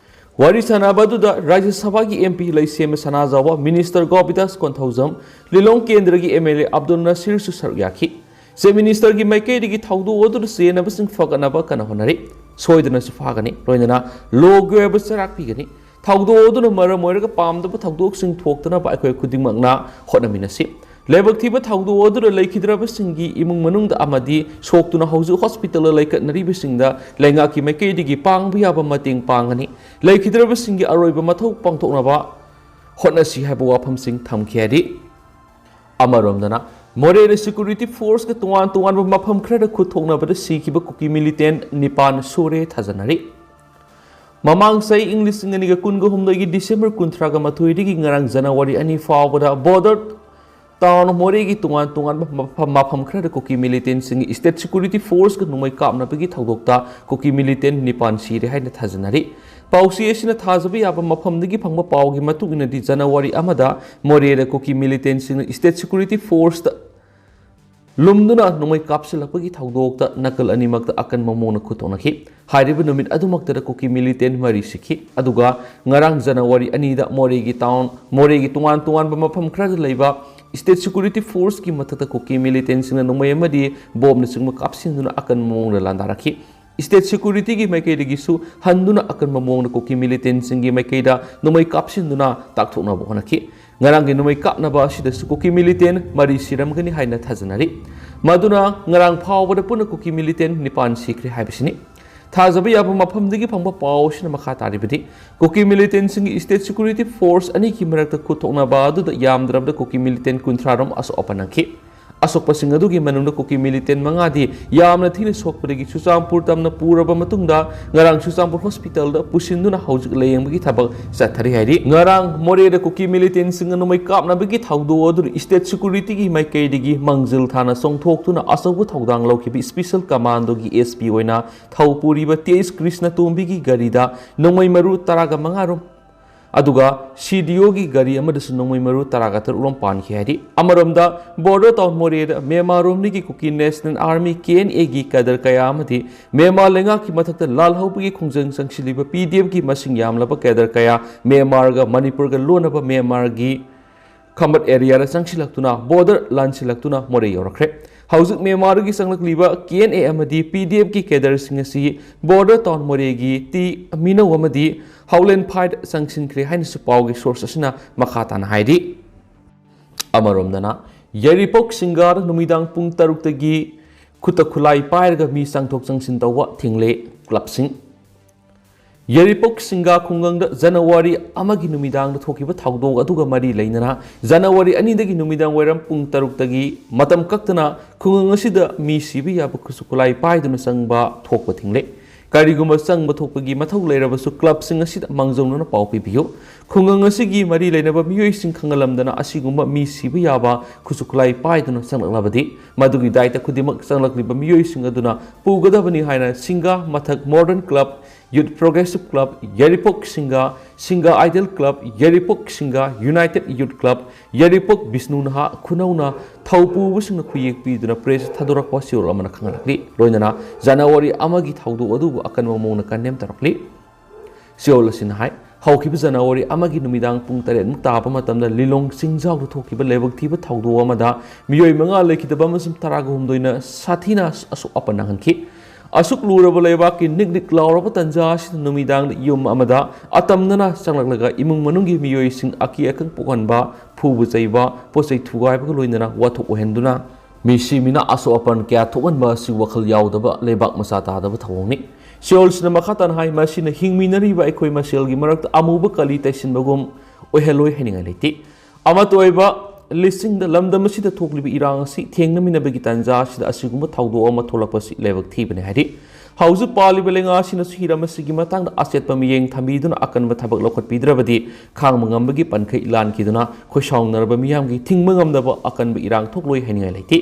ꯋꯥꯔꯤ ꯁꯥꯟꯅꯕ ꯑꯗꯨꯗ ꯔꯥꯖ꯭ꯌ ꯁꯚꯥꯒꯤ M P ꯂꯩꯁꯦꯝꯕ ꯁꯅꯥꯖꯥꯎꯕ, Minister ꯒꯣꯄꯤꯗꯥꯁ ꯀꯣꯟꯊꯧꯖꯝ, ꯂꯤꯂꯣꯡ ꯀꯦꯟꯗ꯭ꯔꯒꯤ M L A ꯑꯕꯗꯨꯜ ꯅꯁꯤꯔꯁꯨ ꯁꯔꯨꯛ ꯌꯥꯈꯤ꯫ ꯆꯤꯐ ꯃꯤꯅꯤꯁꯇꯔꯒꯤ ꯃꯥꯏꯀꯩꯗꯒꯤ ꯊꯧꯗꯣꯛ ꯑꯗꯨꯗ ꯆꯦꯟꯅꯕꯁꯤꯡ ꯐꯒꯠꯅꯕ ꯀꯟꯅ ꯍꯣꯠꯅꯔꯤ꯫ ꯁꯣꯏꯗꯅꯁꯨ ꯐꯥꯒꯅꯤ꯫ ꯂꯣꯏꯅꯅ ꯂꯣꯒꯤ ꯑꯣꯏꯕ ꯆꯩꯔꯥꯛ ꯄꯤꯒꯅꯤ꯫ ꯊꯧꯗꯣꯛ ꯑꯗꯨꯅ ꯃꯔꯝ ꯑꯣꯏꯔꯒ ꯄꯥꯝꯗꯕ ꯊꯧꯗꯣꯛꯁꯤꯡ ꯊꯣꯛꯇꯅꯕ ꯑꯩꯈꯣꯏ ꯈꯨꯗꯤꯡꯃꯛꯅ ꯍꯣꯠꯅꯃꯤꯟꯅꯁꯤ꯫ ꯂꯥꯏꯕꯛ ꯊꯤꯕ ꯊꯧꯗꯣꯛ ꯑꯗꯨꯗ ꯂꯩꯈꯤꯗ꯭ꯔꯕꯁꯤꯡꯒꯤ ꯏꯃꯨꯡ ꯃꯅꯨꯡꯗ ꯑꯃꯗꯤ ꯁꯣꯛꯇꯨꯅ ꯍꯧꯖꯤꯛ ꯍꯣꯁꯄꯤꯇꯥꯜꯗ ꯂꯩꯈꯠꯅꯔꯤꯕꯁꯤꯡꯗ ꯂꯩꯉꯥꯛꯀꯤ ꯃꯥꯏꯀꯩꯗꯒꯤ ꯄꯥꯡꯕ ꯌꯥꯕ ꯃꯇꯦꯡ ꯄꯥꯡꯒꯅꯤ꯫ ꯂꯩꯈꯤꯗ꯭ꯔꯕꯁꯤꯡꯒꯤ ꯑꯔꯣꯏꯕ ꯃꯊꯧ ꯄꯥꯡꯊꯣꯛꯅꯕ ꯍꯣꯠꯅꯁꯤ ꯍꯥꯏꯕ ꯋꯥꯐꯝꯁꯤꯡ ꯊꯝꯈꯤ ꯍꯥꯏꯔꯤ꯫ ꯑꯃꯔꯣꯝꯗꯅ, ꯃꯣꯔꯦꯗ ꯁꯦꯀ꯭ꯌꯨꯔꯤꯇꯤ ꯐꯣꯔꯁꯀ ꯇꯣꯉꯥꯟ ꯇꯣꯉꯥꯟꯕ ꯃꯐꯝ ꯈꯔꯗ ꯈꯨꯠ ꯊꯣꯛꯅꯕꯗ ꯁꯤꯈꯤꯕ ꯀꯨꯀꯤ ꯃꯤꯂꯤꯇꯦꯟ ꯅꯤꯄꯥꯟ ꯁꯨꯔꯦ ꯊꯥꯖꯅꯔꯤ꯫ ꯃꯃꯥꯡ ꯆꯍꯤ ꯏꯪ ꯂꯤꯁꯤꯡ ꯑꯅꯤꯒ ꯀꯨꯟꯒ ꯍꯨꯝꯗꯣꯏꯒꯤ ꯗꯤꯁꯦꯝꯕꯔ ꯀꯨꯟꯊ꯭ꯔꯥꯒ ꯃꯥꯊꯣꯏꯗꯒꯤ ꯉꯔꯥꯡ ꯖꯅꯋꯥꯔꯤ ꯑꯅꯤ ꯐꯥꯎꯕꯗ ꯕꯣꯔꯗꯔ ꯇꯥꯎꯟ ꯃꯣꯔꯦꯒꯤ ꯇꯣꯉꯥꯟ ꯇꯣꯉꯥꯟꯕ ꯃꯐꯝ, ꯃꯐꯝ ꯈꯔꯗ ꯀꯨꯀꯤ ꯃꯤꯂꯤꯇꯦꯟꯁꯤꯡꯒꯤ ꯁ꯭ꯇꯦꯠ ꯁꯦꯀ꯭ꯌꯨꯔꯤꯇꯤ ꯐꯣꯔꯁꯀ ꯅꯣꯡꯃꯩ ꯀꯥꯞꯅꯕꯒꯤ ꯊꯧꯗꯣꯛꯇ ꯀꯨꯀꯤ ꯃꯤꯂꯤꯇꯦꯟ ꯅꯤꯄꯥꯟ ꯁꯤꯔꯦ ꯍꯥꯏꯅ ꯊꯥꯖꯅꯔꯤ꯫ ꯄꯥꯎꯆꯦ ꯑꯁꯤꯅ ꯊꯥꯖꯕ ꯌꯥꯕ ꯃꯐꯝꯗꯒꯤ ꯐꯪꯕ ꯄꯥꯎꯒꯤ ꯃꯇꯨꯡ ꯏꯟꯅꯗꯤ, ꯖꯅꯋꯥꯔꯤ ꯑꯃꯗ ꯃꯣꯔꯦꯗ ꯀꯨꯀꯤ ꯃꯤꯂꯤꯇꯦꯟꯁꯤꯡꯅ ꯁ꯭ꯇꯦꯠ ꯁꯦꯀ꯭ꯌꯨꯔꯤꯇꯤ ꯐꯣꯔꯁꯇ ꯂꯨꯝꯗꯨꯅ ꯅꯣꯡꯃꯩ ꯀꯥꯞꯁꯤꯜꯂꯛꯄꯒꯤ ꯊꯧꯗꯣꯛꯇ ꯅꯥꯀꯜ ꯑꯅꯤꯃꯛꯇ ꯑꯀꯟꯕ ꯃꯑꯣꯡꯗ ꯈꯨꯠ ꯊꯣꯛꯅꯈꯤ꯫ ꯍꯥꯏꯔꯤꯕ ꯅꯨꯃꯤꯠ ꯑꯗꯨꯃꯛꯇꯗ ꯀꯨꯀꯤ ꯃꯤꯂꯤꯇꯦꯟ ꯃꯔꯤ ꯁꯤꯈꯤ꯫ ꯑꯗꯨꯒ ꯉꯔꯥꯡ ꯖꯅꯋꯥꯔꯤ ꯑꯅꯤꯗ ꯃꯣꯔꯦꯒꯤ ꯇꯥꯎꯟ, ꯃꯣꯔꯦꯒꯤ ꯇꯣꯉꯥꯟ ꯇꯣꯉꯥꯟꯕ ꯃꯐꯝ ꯈꯔꯗ ꯂꯩꯕ ꯁ꯭ꯇꯦꯠ ꯁꯦꯀ꯭ꯌꯨꯔꯤꯇꯤ ꯐꯣꯔꯁꯀꯤ ꯃꯊꯛꯇ ꯀꯨꯀꯤ ꯃꯤꯂꯤꯇꯦꯟꯁꯤꯡꯅ ꯅꯣꯡꯃꯩ ꯑꯃꯗꯤ ꯕꯣꯝꯅꯆꯤꯡꯕ ꯀꯥꯞꯁꯤꯟꯗꯨꯅ ꯑꯀꯟꯕ ꯃꯑꯣꯡꯗ ꯂꯥꯟꯗꯥꯔꯛꯈꯤ꯫ ꯁ꯭ꯇꯦꯠ ꯁꯦꯀ꯭ꯌꯨꯔꯤꯇꯤꯒꯤ ꯃꯥꯏꯀꯩꯗꯒꯤꯁꯨ ꯍꯟꯗꯨꯅ ꯑꯀꯟꯕ ꯃꯑꯣꯡꯗ ꯀꯨꯀꯤ ꯃꯤꯂꯤꯇꯦꯟꯁꯤꯡꯒꯤ ꯃꯥꯏꯀꯩꯗ ꯅꯣꯡꯃꯩ ꯀꯥꯞꯁꯤꯟꯗꯨꯅ ꯇꯥꯛꯊꯣꯛꯅꯕ ꯍꯣꯠꯅꯈꯤ꯫ ꯉꯔꯥꯡꯒꯤ ꯅꯣꯡꯃꯩ ꯀꯥꯞꯅꯕ ꯑꯁꯤꯗꯁꯨ ꯀꯨꯀꯤ ꯃꯤꯂꯤꯇꯦꯟ ꯃꯔꯤ ꯁꯤꯔꯝꯒꯅꯤ ꯍꯥꯏꯅ ꯊꯥꯖꯅꯔꯤ꯫ ꯃꯗꯨꯅ ꯉꯔꯥꯡ ꯐꯥꯎꯕꯗ ꯄꯨꯟꯅ ꯀꯨꯀꯤ ꯃꯤꯂꯤꯇꯦꯟ ꯅꯤꯄꯥꯟ ꯁꯤꯈ꯭ꯔꯦ ꯍꯥꯏꯕꯁꯤꯅꯤ꯫ ꯊꯥꯖꯕ ꯌꯥꯕ ꯃꯐꯝꯗꯒꯤ ꯐꯪꯕ ꯄꯥꯎ ꯑꯁꯤꯅ ꯃꯈꯥ ꯇꯥꯔꯤꯕꯗꯤ, ꯀꯨꯀꯤ ꯃꯤꯂꯤꯇꯦꯟꯁꯤꯡꯒꯤ ꯁ꯭ꯇꯦꯠ ꯁꯦꯀ꯭ꯌꯨꯔꯤꯇꯤ ꯐꯣꯔꯁ ꯑꯅꯤꯒꯤ ꯃꯔꯛꯇ ꯈꯨꯠ ꯊꯣꯛꯅꯕ ꯑꯗꯨꯗ ꯌꯥꯝꯗ꯭ꯔꯕꯗ ꯀꯨꯀꯤ ꯃꯤꯂꯤꯇꯦꯟ ꯀꯨꯟꯊ꯭ꯔꯥ ꯔꯣꯝ ꯑꯁꯣꯛ ꯑꯄꯟ ꯅꯪꯈꯤ꯫ ꯑꯁꯣꯛꯄꯁꯤꯡ ꯑꯗꯨꯒꯤ ꯃꯅꯨꯡꯗ ꯀꯨꯀꯤ ꯃꯤꯂꯤꯇꯦꯟ ꯃꯉꯥꯗꯤ ꯌꯥꯝꯅ ꯊꯤꯅ ꯁꯣꯛꯄꯗꯒꯤ ꯆꯨꯔꯆꯥꯟꯄꯨꯔ ꯇꯝꯅ ꯄꯨꯔꯕ ꯃꯇꯨꯡꯗ ꯉꯔꯥꯡ ꯆꯨꯔꯆꯥꯟꯄꯨꯔ ꯍꯣꯁꯄꯤꯇꯥꯜꯗ ꯄꯨꯁꯤꯟꯗꯨꯅ ꯍꯧꯖꯤꯛ ꯂꯥꯌꯦꯡꯕꯒꯤ ꯊꯕꯛ ꯆꯠꯊꯔꯤ ꯍꯥꯏꯔꯤ꯫ ꯉꯔꯥꯡ ꯃꯣꯔꯦꯗ ꯀꯨꯀꯤ ꯃꯤꯂꯤꯇꯦꯟꯁꯤꯡꯅ ꯅꯣꯡꯃꯩ ꯀꯥꯞꯅꯕꯒꯤ ꯊꯧꯗꯣꯛ ꯑꯗꯨꯗ ꯁ꯭ꯇꯦꯠ ꯁꯦꯀ꯭ꯌꯨꯔꯤꯇꯤꯒꯤ ꯃꯥꯏꯀꯩꯗꯒꯤ ꯃꯥꯡꯖꯤꯜ ꯊꯥꯅ ꯆꯣꯡꯊꯣꯛꯇꯨꯅ ꯑꯆꯧꯕ ꯊꯧꯗꯥꯡ ꯂꯧꯈꯤꯕ ꯁ꯭ꯄꯦꯁꯦꯜ ꯀꯃꯥꯟꯗꯣꯒꯤ ꯑꯦꯁ ꯄꯤ ꯑꯣꯏꯅ ꯊꯧ ꯄꯨꯔꯤꯕ ꯇꯤ ꯑꯩꯆ ꯀ꯭ꯔꯤꯁꯅꯇꯣꯝꯕꯤꯒꯤ ꯒꯥꯔꯤꯗ ꯅꯣꯡꯃꯩ ꯃꯔꯨ ꯇꯔꯥꯒ ꯃꯉꯥ ꯔꯣꯝ ꯑꯗꯨꯒ ꯁꯤ ꯗꯤ ꯑꯣꯒꯤ ꯒꯥꯔꯤ ꯑꯃꯗꯁꯨ ꯅꯣꯡꯃꯩ ꯃꯔꯨ ꯇꯔꯥꯒ ꯇꯔꯨꯛ ꯔꯣꯝ ꯄꯥꯟꯈꯤ ꯍꯥꯏꯔꯤ꯫ ꯑꯃꯔꯣꯝꯗ, ꯕꯣꯔꯗꯔ ꯇꯥꯎꯟ ꯃꯣꯔꯦꯗ ꯃ꯭ꯌꯥꯟꯃꯥꯔ ꯔꯣꯝꯗꯒꯤ Kuki national army, K N ꯑꯦꯒꯤ ꯀꯦꯗꯔ ꯀꯌꯥ ꯑꯃꯗꯤ ꯃ꯭ꯌꯥꯟꯃꯥꯔ ꯂꯩꯉꯥꯛꯀꯤ ꯃꯊꯛꯇ ꯂꯥꯜ ꯍꯧꯕꯒꯤ ꯈꯣꯡꯖꯪ ꯆꯪꯁꯤꯜꯂꯤꯕ ꯄꯤ ꯗꯤ ꯑꯦꯐꯀꯤ ꯃꯁꯤꯡ ꯌꯥꯝꯂꯕ ꯀꯦꯗꯔ ꯀꯌꯥ ꯃ꯭ꯌꯥꯟꯃꯥꯔꯒ ꯃꯅꯤꯄꯨꯔꯒ ꯂꯣꯟꯅꯕ ꯃ꯭ꯌꯥꯟꯃꯥꯔꯒꯤ ꯈꯝꯕꯠ ꯑꯦꯔꯤꯌꯥꯗ ꯆꯪꯁꯤꯜꯂꯛꯇꯨꯅ, ꯕꯣꯔꯗꯔ ꯂꯥꯟꯁꯤꯜꯂꯛꯇꯨꯅ ꯃꯣꯔꯦ ꯌꯧꯔꯛꯈ꯭ꯔꯦ꯫ ꯍꯧꯖꯤꯛ ꯃ꯭ꯌꯥꯟꯃꯥꯔꯗꯒꯤ ꯆꯪꯂꯛꯂꯤꯕ ꯀꯦ ꯑꯦꯟ ꯑꯦ ꯑꯃꯗꯤ ꯄꯤ ꯗꯤ ꯑꯦꯐꯀꯤ ꯀꯦꯗꯔꯁꯤꯡ ꯑꯁꯤ ꯕꯣꯔꯗꯔ ꯇꯥꯎꯟ ꯃꯣꯔꯦꯒꯤ ꯇꯤ ꯃꯤꯅꯧ ꯑꯃꯗꯤ ꯍꯥꯎꯂꯦꯟ ꯐꯥꯏꯗ ꯆꯪꯁꯤꯟꯈ꯭ꯔꯦ ꯍꯥꯏꯅꯁꯨ ꯄꯥꯎꯒꯤ ꯁꯣꯔꯁ ꯑꯁꯤꯅ ꯃꯈꯥ ꯇꯥꯅ ꯍꯥꯏꯔꯤ꯫ ꯑꯃꯔꯣꯝꯗꯅ, ꯌꯥꯏꯔꯤꯄꯣꯛ ꯁꯤꯡꯒꯥꯗ ꯅꯨꯃꯤꯗꯥꯡ ꯄꯨꯡ ꯇꯔꯨꯛꯇꯒꯤ ꯈꯨꯠꯇ ꯈꯨꯠꯂꯥꯏ ꯄꯥꯏꯔꯒ ꯃꯤ ꯆꯪꯊꯣꯛ ꯆꯪꯁꯤꯟ ꯇꯧꯕ ꯊꯤꯡꯂꯦ ꯀ꯭ꯂꯕꯁꯤꯡ꯫ ꯌꯥꯏꯔꯤꯄꯣꯛ ꯁꯤꯡꯒꯥ ꯈꯨꯡꯒꯪꯗ ꯖꯅꯋꯥꯔꯤ ꯑꯃꯒꯤ ꯅꯨꯃꯤꯗꯥꯡꯗ ꯊꯣꯛꯈꯤꯕ ꯊꯧꯗꯣꯛ ꯑꯗꯨꯒ ꯃꯔꯤ ꯂꯩꯅꯅ ꯖꯅꯋꯥꯔꯤ ꯑꯅꯤꯗꯒꯤ ꯅꯨꯃꯤꯗꯥꯡ ꯋꯥꯏꯔꯝ ꯄꯨꯡ ꯇꯔꯨꯛꯇꯒꯤ ꯃꯇꯝ ꯀꯛꯇꯅ ꯈꯨꯡꯒꯪ ꯑꯁꯤꯗ ꯃꯤ ꯁꯤꯕ ꯌꯥꯕ ꯈꯨꯠꯁꯨ ꯈꯨꯠꯂꯥꯏ ꯄꯥꯏꯗꯨꯅ ꯆꯪꯕ ꯊꯣꯛꯄ ꯊꯤꯡꯂꯦ꯫ ꯀꯔꯤꯒꯨꯝꯕ ꯆꯪꯕ ꯊꯣꯛꯄꯒꯤ ꯃꯊꯧ ꯂꯩꯔꯕꯁꯨ ꯀ꯭ꯂꯕꯁꯤꯡ ꯑꯁꯤꯗ ꯃꯥꯡꯖꯧꯅꯅ ꯄꯥꯎ ꯄꯤꯕꯤꯌꯨ꯫ ꯈꯨꯡꯒꯪ ꯑꯁꯤꯒꯤ ꯃꯔꯤ ꯂꯩꯅꯕ ꯃꯤꯑꯣꯏꯁꯤꯡ ꯈꯪꯍꯜꯂꯝꯗꯅ ꯑꯁꯤꯒꯨꯝꯕ ꯃꯤ ꯁꯤꯕ ꯌꯥꯕ ꯈꯨꯠꯁꯨ ꯈꯨꯠꯂꯥꯏ ꯄꯥꯏꯗꯨꯅ ꯆꯪꯂꯛꯂꯕꯗꯤ ꯃꯗꯨꯒꯤ ꯗꯥꯏꯇ ꯈꯨꯗꯤꯡꯃꯛ ꯆꯪꯂꯛꯂꯤꯕ ꯃꯤꯑꯣꯏꯁꯤꯡ ꯑꯗꯨꯅ ꯄꯨꯒꯗꯕꯅꯤ ꯍꯥꯏꯅ ꯁꯤꯡꯒꯥ ꯃꯊꯛ ꯃꯣꯗꯔꯟ ꯀ꯭ꯂꯕ, ꯌꯨꯠ ꯄ꯭ꯔꯣꯒ꯭ꯔꯦꯁꯤꯚ ꯀ꯭ꯂꯕ, ꯌꯥꯏꯔꯤꯄꯣꯛ ꯁꯤꯡꯒꯥ, ꯁꯤꯡꯒꯥ ꯑꯥꯏꯗꯜ ꯀ꯭ꯂꯕ, ꯌꯥꯏꯔꯤꯄꯣꯛ ꯁꯤꯡꯒꯥ ꯌꯨꯅꯥꯏꯇꯦꯗ ꯌꯨꯠ ꯀ꯭ꯂꯕ, ꯌꯥꯏꯔꯤꯄꯣꯛ ꯕꯤꯁꯅꯨ ꯅꯍꯥ ꯈꯨꯅꯧꯅ ꯊꯧ ꯄꯨꯕꯁꯤꯡꯅ ꯈꯨꯌꯦꯛ ꯄꯤꯗꯨꯅ ꯄ꯭ꯔꯦꯁ ꯊꯥꯗꯣꯔꯛꯄ ꯁꯤꯑꯣꯜ ꯑꯃꯅ ꯈꯪꯍꯜꯂꯛꯂꯤ꯫ ꯂꯣꯏꯅꯅ ꯖꯅꯋꯥꯔꯤ ꯑꯃꯒꯤ ꯊꯧꯗꯣꯛ ꯑꯗꯨꯕꯨ ꯑꯀꯟꯕ ꯃꯑꯣꯡꯗ ꯀꯟꯗꯦꯝ ꯇꯧꯔꯛꯂꯤ꯫ ꯁꯤꯑꯣꯜ ꯑꯁꯤꯅ ꯍꯥꯏ, ꯍꯧꯈꯤꯕ ꯖꯅꯋꯥꯔꯤ ꯑꯃꯒꯤ ꯅꯨꯃꯤꯗꯥꯡ ꯄꯨꯡ ꯇꯔꯦꯠ ꯃꯨꯛ ꯇꯥꯕ ꯃꯇꯝꯗ ꯂꯤꯂꯣꯡ ꯆꯤꯡꯖꯥꯎꯗ ꯊꯣꯛꯈꯤꯕ ꯂꯥꯏꯕꯛ ꯊꯤꯕ ꯊꯧꯗꯣꯛ ꯑꯃꯗ ꯃꯤꯑꯣꯏ ꯃꯉꯥ ꯂꯩꯈꯤꯗꯕ ꯑꯃꯁꯨꯡ ꯇꯔꯥꯒ ꯍꯨꯝꯗꯣꯏꯅ ꯁꯥꯊꯤꯅ ꯑꯁꯣꯛ ꯑꯄꯟ ꯅꯪꯍꯟꯈꯤ꯫ ꯑꯁꯨꯛ ꯂꯨꯔꯕ ꯂꯩꯕꯥꯛꯀꯤ ꯅꯤꯛ ꯅꯤꯛ ꯂꯥꯎꯔꯕ ꯇꯟꯖꯥ ꯑꯁꯤꯗ ꯅꯨꯃꯤꯗꯥꯡꯗ ꯌꯨꯝ ꯑꯃꯗ ꯑꯇꯝꯅꯅ ꯆꯪꯂꯛꯂꯒ ꯏꯃꯨꯡ ꯃꯅꯨꯡꯒꯤ ꯃꯤꯑꯣꯏꯁꯤꯡ ꯑꯀꯤ ꯑꯈꯪ ꯄꯣꯛꯍꯟꯕ, ꯐꯨꯕ ꯆꯩꯕ, ꯄꯣꯠ ꯆꯩ ꯊꯨꯒꯥꯏꯕꯒ ꯂꯣꯏꯅꯅ ꯋꯥꯊꯣꯛ ꯑꯣꯏꯍꯟꯗꯨꯅ ꯃꯤꯁꯤ ꯃꯤꯅ ꯑꯁꯣꯛ ꯑꯄꯟ ꯀꯌꯥ ꯊꯣꯛꯍꯟꯕ ꯑꯁꯤ ꯋꯥꯈꯜ ꯌꯥꯎꯗꯕ ꯂꯩꯕꯥꯛ ꯃꯆꯥ ꯇꯥꯗꯕ ꯊꯧꯑꯣꯡꯅꯤ꯫ ꯁꯤꯑꯣꯜꯁꯤꯅ ꯃꯈꯥ ꯇꯥꯅ ꯍꯥꯏ, ꯃꯁꯤꯅ ꯍꯤꯡꯃꯤꯟꯅꯔꯤꯕ ꯑꯩꯈꯣꯏ ꯃꯁꯦꯜꯒꯤ ꯃꯔꯛꯇ ꯑꯃꯨꯕ ꯀꯂꯤ ꯇꯩꯁꯤꯟꯕꯒꯨꯝ ꯑꯣꯏꯍꯜꯂꯣꯏ ꯍꯥꯏꯅꯤꯡꯉꯥꯏ ꯂꯩꯇꯦ꯫ ꯑꯃꯠꯇ ꯑꯣꯏꯕ ꯂꯤꯁꯤꯡꯗ ꯂꯝꯗꯝ ꯑꯁꯤꯗ ꯊꯣꯛꯂꯤꯕ ꯏꯔꯥꯡ ꯑꯁꯤ ꯊꯦꯡꯅꯃꯤꯟꯅꯕꯒꯤ ꯇꯥꯟꯖꯥ ꯑꯁꯤꯗ ꯑꯁꯤꯒꯨꯝꯕ ꯊꯧꯗꯣꯛ ꯑꯃ ꯊꯣꯛꯂꯛꯄꯁꯤ ꯂꯥꯏꯕꯛ ꯊꯤꯕꯅꯤ ꯍꯥꯏꯔꯤ꯫ ꯍꯧꯖꯤꯛ ꯄꯥꯜꯂꯤꯕ ꯂꯩꯉꯥꯛ ꯑꯁꯤꯅꯁꯨ ꯍꯤꯔꯝ ꯑꯁꯤꯒꯤ ꯃꯇꯥꯡꯗ ꯑꯆꯦꯠꯄ ꯃꯤꯠꯌꯦꯡ ꯊꯝꯕꯤꯗꯨꯅ ꯑꯀꯟꯕ ꯊꯕꯛ ꯂꯧꯈꯠꯄꯤꯗ꯭ꯔꯕꯗꯤ ꯈꯥꯡꯕ ꯉꯝꯕꯒꯤ ꯄꯟꯈꯩ ꯂꯥꯟꯈꯤꯗꯨꯅ ꯈꯣꯏꯁꯥꯎꯅꯔꯕ ꯃꯤꯌꯥꯝꯒꯤ ꯊꯤꯡꯕ ꯉꯝꯗꯕ ꯑꯀꯟꯕ ꯏꯔꯥꯡ ꯊꯣꯛꯂꯣꯏ ꯍꯥꯏꯅꯤꯡꯉꯥꯏ ꯂꯩꯇꯦ꯫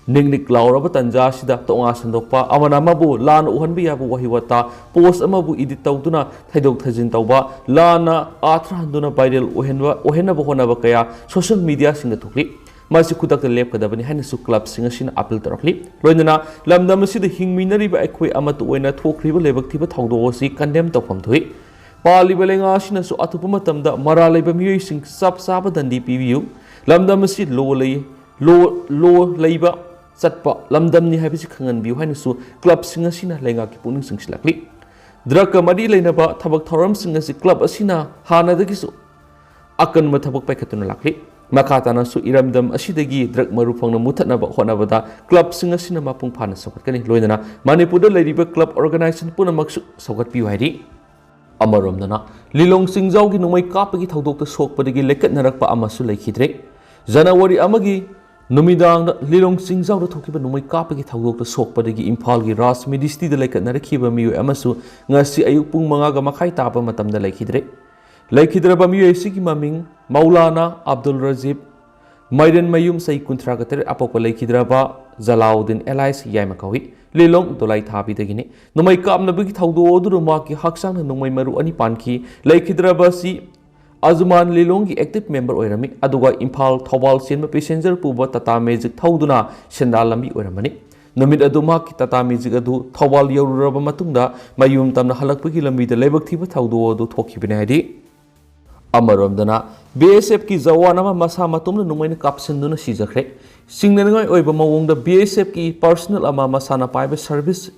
ꯅꯤꯛ ꯅꯤꯛ ꯂꯥꯎꯔꯕ ꯇꯟꯖꯥ ꯑꯁꯤꯗ ꯇꯣꯉꯥꯟ ꯁꯟꯗꯣꯛꯄ, ꯑꯃꯅ ꯑꯃꯕꯨ ꯂꯥꯟꯅ ꯎꯍꯟꯕ ꯌꯥꯕ ꯋꯥꯍꯩ ꯋꯥꯇꯥ, ꯄꯣꯁ ꯑꯃꯕꯨ ꯏꯗꯤꯠ ꯇꯧꯗꯨꯅ ꯊꯩꯗꯣꯛ ꯊꯩꯖꯤꯟ ꯇꯧꯕ, ꯂꯥꯟꯅ ꯑꯥꯔꯊ ꯍꯟꯗꯨꯅ ꯚꯥꯏꯔꯦꯜ ꯑꯣꯏꯍꯟꯕ, ꯑꯣꯏꯍꯟꯅꯕ ꯍꯣꯠꯅꯕ ꯀꯌꯥ ꯁꯣꯁꯤꯌꯦꯜ ꯃꯤꯗꯤꯌꯥꯁꯤꯡꯗ ꯊꯣꯛꯂꯤ꯫ ꯃꯁꯤ ꯈꯨꯗꯛꯇ ꯂꯦꯞꯀꯗꯕꯅꯤ ꯍꯥꯏꯅꯁꯨ ꯀ꯭ꯂꯕꯁꯤꯡ ꯑꯁꯤꯅ ꯑꯄꯤꯜ ꯇꯧꯔꯛꯂꯤ꯫ ꯂꯣꯏꯅꯅ ꯂꯝꯗꯝ ꯑꯁꯤꯗ ꯍꯤꯡꯃꯤꯟꯅꯔꯤꯕ ꯑꯩꯈꯣꯏ ꯑꯃꯠꯇ ꯑꯣꯏꯅ ꯊꯣꯛꯈ꯭ꯔꯤꯕ ꯂꯥꯏꯕꯛ ꯊꯤꯕ ꯊꯧꯗꯣꯛ ꯑꯁꯤ ꯀꯟꯗꯦꯝ ꯇꯧꯐꯝ ꯊꯣꯛꯏ꯫ ꯄꯥꯜꯂꯤꯕ ꯂꯩꯉꯥꯛ ꯑꯁꯤꯅꯁꯨ ꯑꯊꯨꯕ ꯃꯇꯝꯗ ꯃꯔꯥꯜ ꯂꯩꯕ ꯃꯤꯑꯣꯏꯁꯤꯡ ꯆꯞ ꯆꯥꯕ ꯗꯟꯗꯤ ꯄꯤꯕꯤꯌꯨ꯫ ꯂꯝꯗꯝ ꯑꯁꯤ ꯂꯣ ꯂꯩ, ꯂꯣ, ꯂꯣ ꯂꯩꯕ ꯆꯠꯄ ꯂꯝꯗꯝꯅꯤ ꯍꯥꯏꯕꯁꯤ ꯈꯪꯍꯟꯕꯤꯌꯨ ꯍꯥꯏꯅꯁꯨ clubꯁꯤꯡ ꯑꯁꯤꯅ ꯂꯩꯉꯥꯛꯀꯤ ꯄꯨꯛꯅꯤꯡ ꯆꯤꯡꯁꯤꯜꯂꯛꯂꯤ꯫ Drugꯀ ꯃꯔꯤ ꯂꯩꯅꯕ ꯊꯕꯛ ꯊꯧꯔꯝꯁꯤꯡ ꯑꯁꯤ club ꯑꯁꯤꯅ ꯍꯥꯟꯅꯗꯒꯤꯁꯨ ꯑꯀꯟꯕ ꯊꯕꯛ ꯄꯥꯏꯈꯠꯇꯨꯅ ꯂꯥꯛꯂꯤ꯫ ꯃꯈꯥ ꯇꯥꯅꯁꯨ ꯏꯔꯝꯗꯝ ꯑꯁꯤꯗꯒꯤ drug ꯃꯔꯨ ꯐꯪꯅ ꯃꯨꯊꯠꯅꯕ ꯍꯣꯠꯅꯕꯗ clubꯁꯤꯡ ꯑꯁꯤꯅ ꯃꯄꯨꯡ ꯐꯥꯅ ꯆꯥꯎꯈꯠꯀꯅꯤ꯫ ꯂꯣꯏꯅꯅ ꯃꯅꯤꯄꯨꯔꯗ ꯂꯩꯔꯤꯕ club organization ꯄꯨꯝꯅꯃꯛꯁꯨ ꯆꯥꯎꯈꯠꯄꯤꯌꯨ ꯍꯥꯏꯔꯤ꯫ ꯑꯃꯔꯣꯝꯗꯅ, ꯂꯤꯂꯣꯡ ꯆꯤꯡꯖꯥꯎꯒꯤ ꯅꯣꯡꯃꯩ ꯀꯥꯞꯄꯒꯤ ꯊꯧꯗꯣꯛꯇ ꯁꯣꯛꯄꯗꯒꯤ ꯂꯩꯈꯠꯅꯔꯛꯄ ꯑꯃꯁꯨ ꯂꯩꯈꯤꯗ꯭ꯔꯦ꯫ ꯖꯅꯋꯥꯔꯤ ꯑꯃꯒꯤ ꯅꯨꯃꯤꯗꯥꯡꯗ ꯂꯤꯂꯣꯡ ꯆꯤꯡꯖꯥꯎꯗ ꯊꯣꯛꯈꯤꯕ ꯅꯣꯡꯃꯩ ꯀꯥꯞꯄꯒꯤ ꯊꯧꯗꯣꯛꯇ ꯁꯣꯛꯄꯗꯒꯤ ꯏꯝꯐꯥꯜꯒꯤ ꯔꯥꯖ ꯃꯤꯗꯤꯁꯇꯤꯗ ꯂꯩꯈꯠꯅꯔꯛꯈꯤꯕ ꯃꯤꯑꯣꯏ ꯑꯃꯁꯨ ꯉꯁꯤ ꯑꯌꯨꯛ ꯄꯨꯡ ꯃꯉꯥꯒ ꯃꯈꯥꯏ ꯇꯥꯕ ꯃꯇꯝꯗ ꯂꯩꯈꯤꯗ꯭ꯔꯦ꯫ ꯂꯩꯈꯤꯗ꯭ꯔꯕ ꯃꯤꯑꯣꯏ ꯑꯁꯤꯒꯤ ꯃꯃꯤꯡ ꯃꯧꯂꯥꯅꯥ ꯑꯕꯗꯨꯜ ꯔꯖꯤꯕ, ꯃꯥꯏꯔꯦꯟꯃꯌꯨꯝ, ꯆꯍꯤ ꯀꯨꯟꯊ꯭ꯔꯥꯒ ꯇꯔꯦꯠ, ꯑꯄꯣꯛꯄ ꯂꯩꯈꯤꯗ꯭ꯔꯕ ꯖꯂꯥꯎꯗꯤꯟ alias ꯌꯥꯏꯃ ꯀꯧꯏ꯫ ꯂꯤꯂꯣꯡ ꯗꯣꯂꯥꯏꯊꯥꯕꯤꯗꯒꯤꯅꯤ꯫ ꯅꯣꯡꯃꯩ ꯀꯥꯞꯅꯕꯒꯤ ꯊꯧꯗꯣꯛ ꯑꯗꯨꯗ ꯃꯍꯥꯛꯀꯤ ꯍꯛꯆꯥꯡꯗ ꯅꯣꯡꯃꯩ ꯃꯔꯨ ꯑꯅꯤ ꯄꯥꯟꯈꯤ꯫ ꯂꯩꯈꯤꯗ꯭ꯔꯕ ꯑꯁꯤ ꯑꯖꯨꯃꯥꯟ ꯂꯤꯂꯣꯡꯒꯤ active member ꯑꯣꯏꯔꯝꯃꯤ, ꯑꯗꯨꯒ ꯏꯝꯐꯥꯜ ꯊꯧꯕꯥꯜ ꯆꯦꯟꯕ passenger ꯄꯨꯕ Tata Magic ꯊꯧꯗꯨꯅ ꯁꯦꯟꯗꯥꯜꯂꯝꯃꯤ ꯑꯣꯏꯔꯝꯕꯅꯤ꯫ ꯅꯨꯃꯤꯠ ꯑꯗꯨ ꯃꯍꯥꯛꯀꯤ Tata Magic ꯑꯗꯨ ꯊꯧꯕꯥꯜ ꯌꯧꯔꯨꯔꯕ ꯃꯇꯨꯡꯗ ꯃꯌꯨꯝ ꯇꯝꯅ ꯍꯜꯂꯛꯄꯒꯤ ꯂꯝꯕꯤꯗ ꯂꯥꯏꯕꯛ ꯊꯤꯕ ꯊꯧꯗꯣꯛ ꯑꯗꯨ ꯊꯣꯛꯈꯤꯕꯅꯤ ꯍꯥꯏꯔꯤ꯫ ꯑꯃꯔꯣꯝꯗꯅ, BSFꯀꯤ ꯖꯋꯥꯟ ꯑꯃ ꯃꯁꯥ ꯃꯇꯣꯝꯅ ꯅꯣꯡꯃꯩꯅ ꯀꯥꯞꯁꯤꯟꯗꯨꯅ ꯁꯤꯖꯈ꯭ꯔꯦ꯫ ꯆꯤꯡꯅꯅꯤꯡꯉꯥꯏ ꯑꯣꯏꯕ ꯃꯑꯣꯡꯗ BSFꯀꯤ personnel ꯑꯃ ꯃꯁꯥꯅ ꯄꯥꯏꯕ service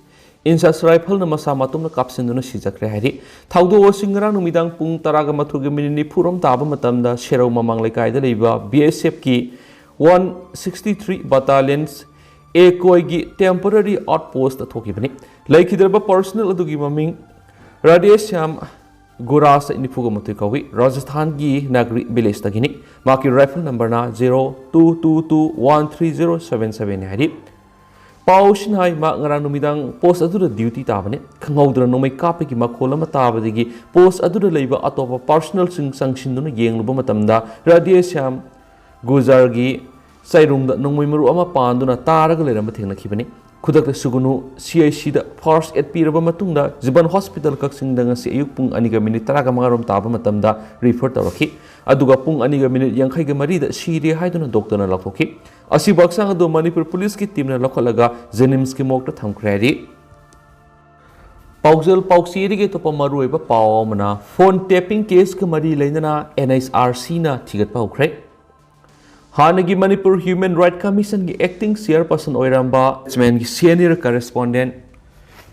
inch rifleꯅ ꯃꯁꯥ ꯃꯇꯣꯝꯅ ꯀꯥꯞꯁꯤꯟꯗꯨꯅ ꯁꯤꯖꯈ꯭ꯔꯦ ꯍꯥꯏꯔꯤ꯫ ꯊꯧꯗꯣꯛ ꯑꯁꯤ ꯉꯔꯥꯡ ꯅꯨꯃꯤꯗꯥꯡ ꯄꯨꯡ ꯇꯔꯥꯒ ꯃꯥꯊꯣꯏꯒ minute ꯅꯤꯐꯨꯔꯣꯝ ꯇꯥꯕ ꯃꯇꯝꯗ ꯁꯦꯔꯧ ꯃꯃꯥꯡ ꯂꯩꯀꯥꯏꯗ ꯂꯩꯕ BSFꯀꯤ one sixty three Battalion's ꯑꯦꯀꯣꯏꯒꯤ temporary outpostꯇ ꯊꯣꯛꯈꯤꯕꯅꯤ꯫ ꯂꯩꯈꯤꯗ꯭ꯔꯕ personnel ꯑꯗꯨꯒꯤ ꯃꯃꯤꯡ ꯔꯥꯙꯦꯁ꯭ꯌꯥꯝ ꯒꯨꯔꯥꯁ, ꯅꯤꯐꯨꯒ ꯃꯥꯊꯣꯏ ꯀꯧꯏ꯫ ꯔꯥꯖꯁꯊꯥꯟꯒꯤ ꯅꯥꯒꯔꯤ villageꯇꯒꯤꯅꯤ꯫ ꯃꯍꯥꯛꯀꯤ rifle numberꯅ zero two two two one three zero seven seven ꯍꯥꯏꯔꯤ꯫ ꯄꯥꯎꯁꯤꯅ ꯍꯥꯏ, ꯃꯍꯥꯛ ꯉꯔꯥꯡ ꯅꯨꯃꯤꯗꯥꯡ post ꯑꯗꯨꯗ duty ꯇꯥꯕꯅꯤ꯫ ꯈꯪꯍꯧꯗꯅ ꯅꯣꯡꯃꯩ ꯀꯥꯞꯄꯒꯤ ꯃꯈꯣꯜ ꯑꯃ ꯇꯥꯕꯗꯒꯤ post ꯑꯗꯨꯗ ꯂꯩꯕ ꯑꯇꯣꯞꯄ personnelꯁꯤꯡ ꯆꯪꯁꯤꯟꯗꯨꯅ ꯌꯦꯡꯂꯨꯕ ꯃꯇꯝꯗ ꯔꯥꯙꯦꯁ꯭ꯌꯥꯝ ꯒꯨꯖꯥꯔꯒꯤ ꯆꯩꯔꯨꯡꯗ ꯅꯣꯡꯃꯩ ꯃꯔꯨ ꯑꯃ ꯄꯥꯟꯗꯨꯅ ꯇꯥꯔꯒ ꯂꯩꯔꯝꯕ ꯊꯦꯡꯅꯈꯤꯕꯅꯤ꯫ ꯈꯨꯗꯛꯇ ꯁꯨꯒꯨꯅꯨ CHCꯗ first aid ꯄꯤꯔꯕ ꯃꯇꯨꯡꯗ ꯖꯤꯕꯟ hospital ꯀꯛꯆꯤꯡꯗ ꯉꯁꯤ ꯑꯌꯨꯛ ꯄꯨꯡ ꯑꯅꯤꯒ minute ꯇꯔꯥꯒ ꯃꯉꯥꯔꯣꯝ ꯇꯥꯕ ꯃꯇꯝꯗ refer ꯇꯧꯔꯛꯈꯤ꯫ ꯑꯗꯨꯒ ꯄꯨꯡ ꯑꯅꯤꯒ minute ꯌꯥꯡꯈꯩꯒ ꯃꯔꯤꯗ ꯁꯤꯔꯦ ꯍꯥꯏꯗꯨꯅ doctorꯅ ꯂꯥꯎꯊꯣꯛꯈꯤ꯫ ꯑꯁꯤꯕꯨ ꯍꯛꯆꯥꯡ ꯑꯗꯨ ꯃꯅꯤꯄꯨꯔ policeꯀꯤ teamꯅ ꯂꯧꯈꯠꯂꯒ JNIMSꯀꯤ morgueꯗ ꯊꯝꯈ꯭ꯔꯦ ꯍꯥꯏꯔꯤ꯫ ꯄꯥꯎꯖꯦꯜ ꯄꯥꯎꯆꯦꯗꯒꯤ ꯑꯇꯣꯞꯄ ꯃꯔꯨꯑꯣꯏꯕ ꯄꯥꯎ ꯑꯃꯅ, phone tapping caseꯀ ꯃꯔꯤ ꯂꯩꯅꯅ NHRCꯅ ꯊꯤꯒꯠꯄ ꯍꯧꯈ꯭ꯔꯦ꯫ ꯍꯥꯟꯅꯒꯤ ꯃꯅꯤꯄꯨꯔ ꯍ꯭ꯌꯨꯃꯦꯟ ꯔꯥꯏꯠ ꯀꯃꯤꯁꯟꯒꯤ ꯑꯦꯛꯇꯤꯡ ꯆꯤꯌꯔꯄꯔꯁꯟ ꯑꯣꯏꯔꯝꯕ ꯁꯤꯃꯦꯟꯒꯤ ꯁꯦꯅꯤꯌꯔ ꯀꯔꯦꯁꯄꯣꯟꯗꯦꯟ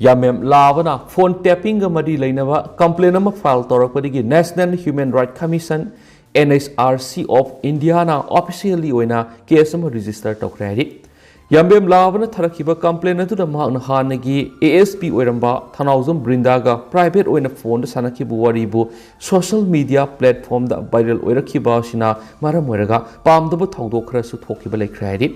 ꯌꯥꯝꯕꯦꯝ ꯂꯥꯕꯅ ꯐꯣꯟ ꯇꯦꯄꯤꯡꯒ ꯃꯔꯤ ꯂꯩꯅꯕ ꯀꯝꯄ꯭ꯂꯦꯟ ꯑꯃ ꯐꯥꯏꯜ ꯇꯧꯔꯛꯄꯗꯒꯤ National Human Rights Commission, N H R C of Indiaꯅ ꯑꯣꯐꯤꯁꯤꯌꯦꯜꯂꯤ ꯑꯣꯏꯅ ꯀꯦꯁ ꯑꯃ ꯔꯦꯖꯤꯁꯇꯔ ꯇꯧꯈ꯭ꯔꯦ ꯍꯥꯏꯔꯤ꯫ ꯌꯥꯝꯕꯦꯝ ꯂꯥꯕꯅ ꯊꯥꯔꯛꯈꯤꯕ ꯀꯝꯄ꯭ꯂꯦꯟ ꯑꯗꯨꯗ ꯃꯍꯥꯛꯅ ꯍꯥꯟꯅꯒꯤ A S P ꯑꯣꯏꯔꯝꯕ ꯊꯅꯥꯎꯖꯝ ꯕ꯭ꯔꯤꯟꯗꯥꯒ ꯄ꯭ꯔꯥꯏꯚꯦꯠ ꯑꯣꯏꯅ ꯐꯣꯟꯗ ꯁꯥꯟꯅꯈꯤꯕ ꯋꯥꯔꯤꯕꯨ ꯁꯣꯁꯤꯌꯦꯜ ꯃꯤꯗꯤꯌꯥ ꯄ꯭ꯂꯦꯠꯐꯣꯔꯝꯗ ꯚꯥꯏꯔꯦꯜ ꯑꯣꯏꯔꯛꯈꯤꯕ ꯑꯁꯤꯅ ꯃꯔꯝ ꯑꯣꯏꯔꯒ ꯄꯥꯝꯗꯕ ꯊꯧꯗꯣꯛ ꯈꯔꯁꯨ ꯊꯣꯛꯈꯤꯕ ꯂꯩꯈ꯭ꯔꯦ ꯍꯥꯏꯔꯤ꯫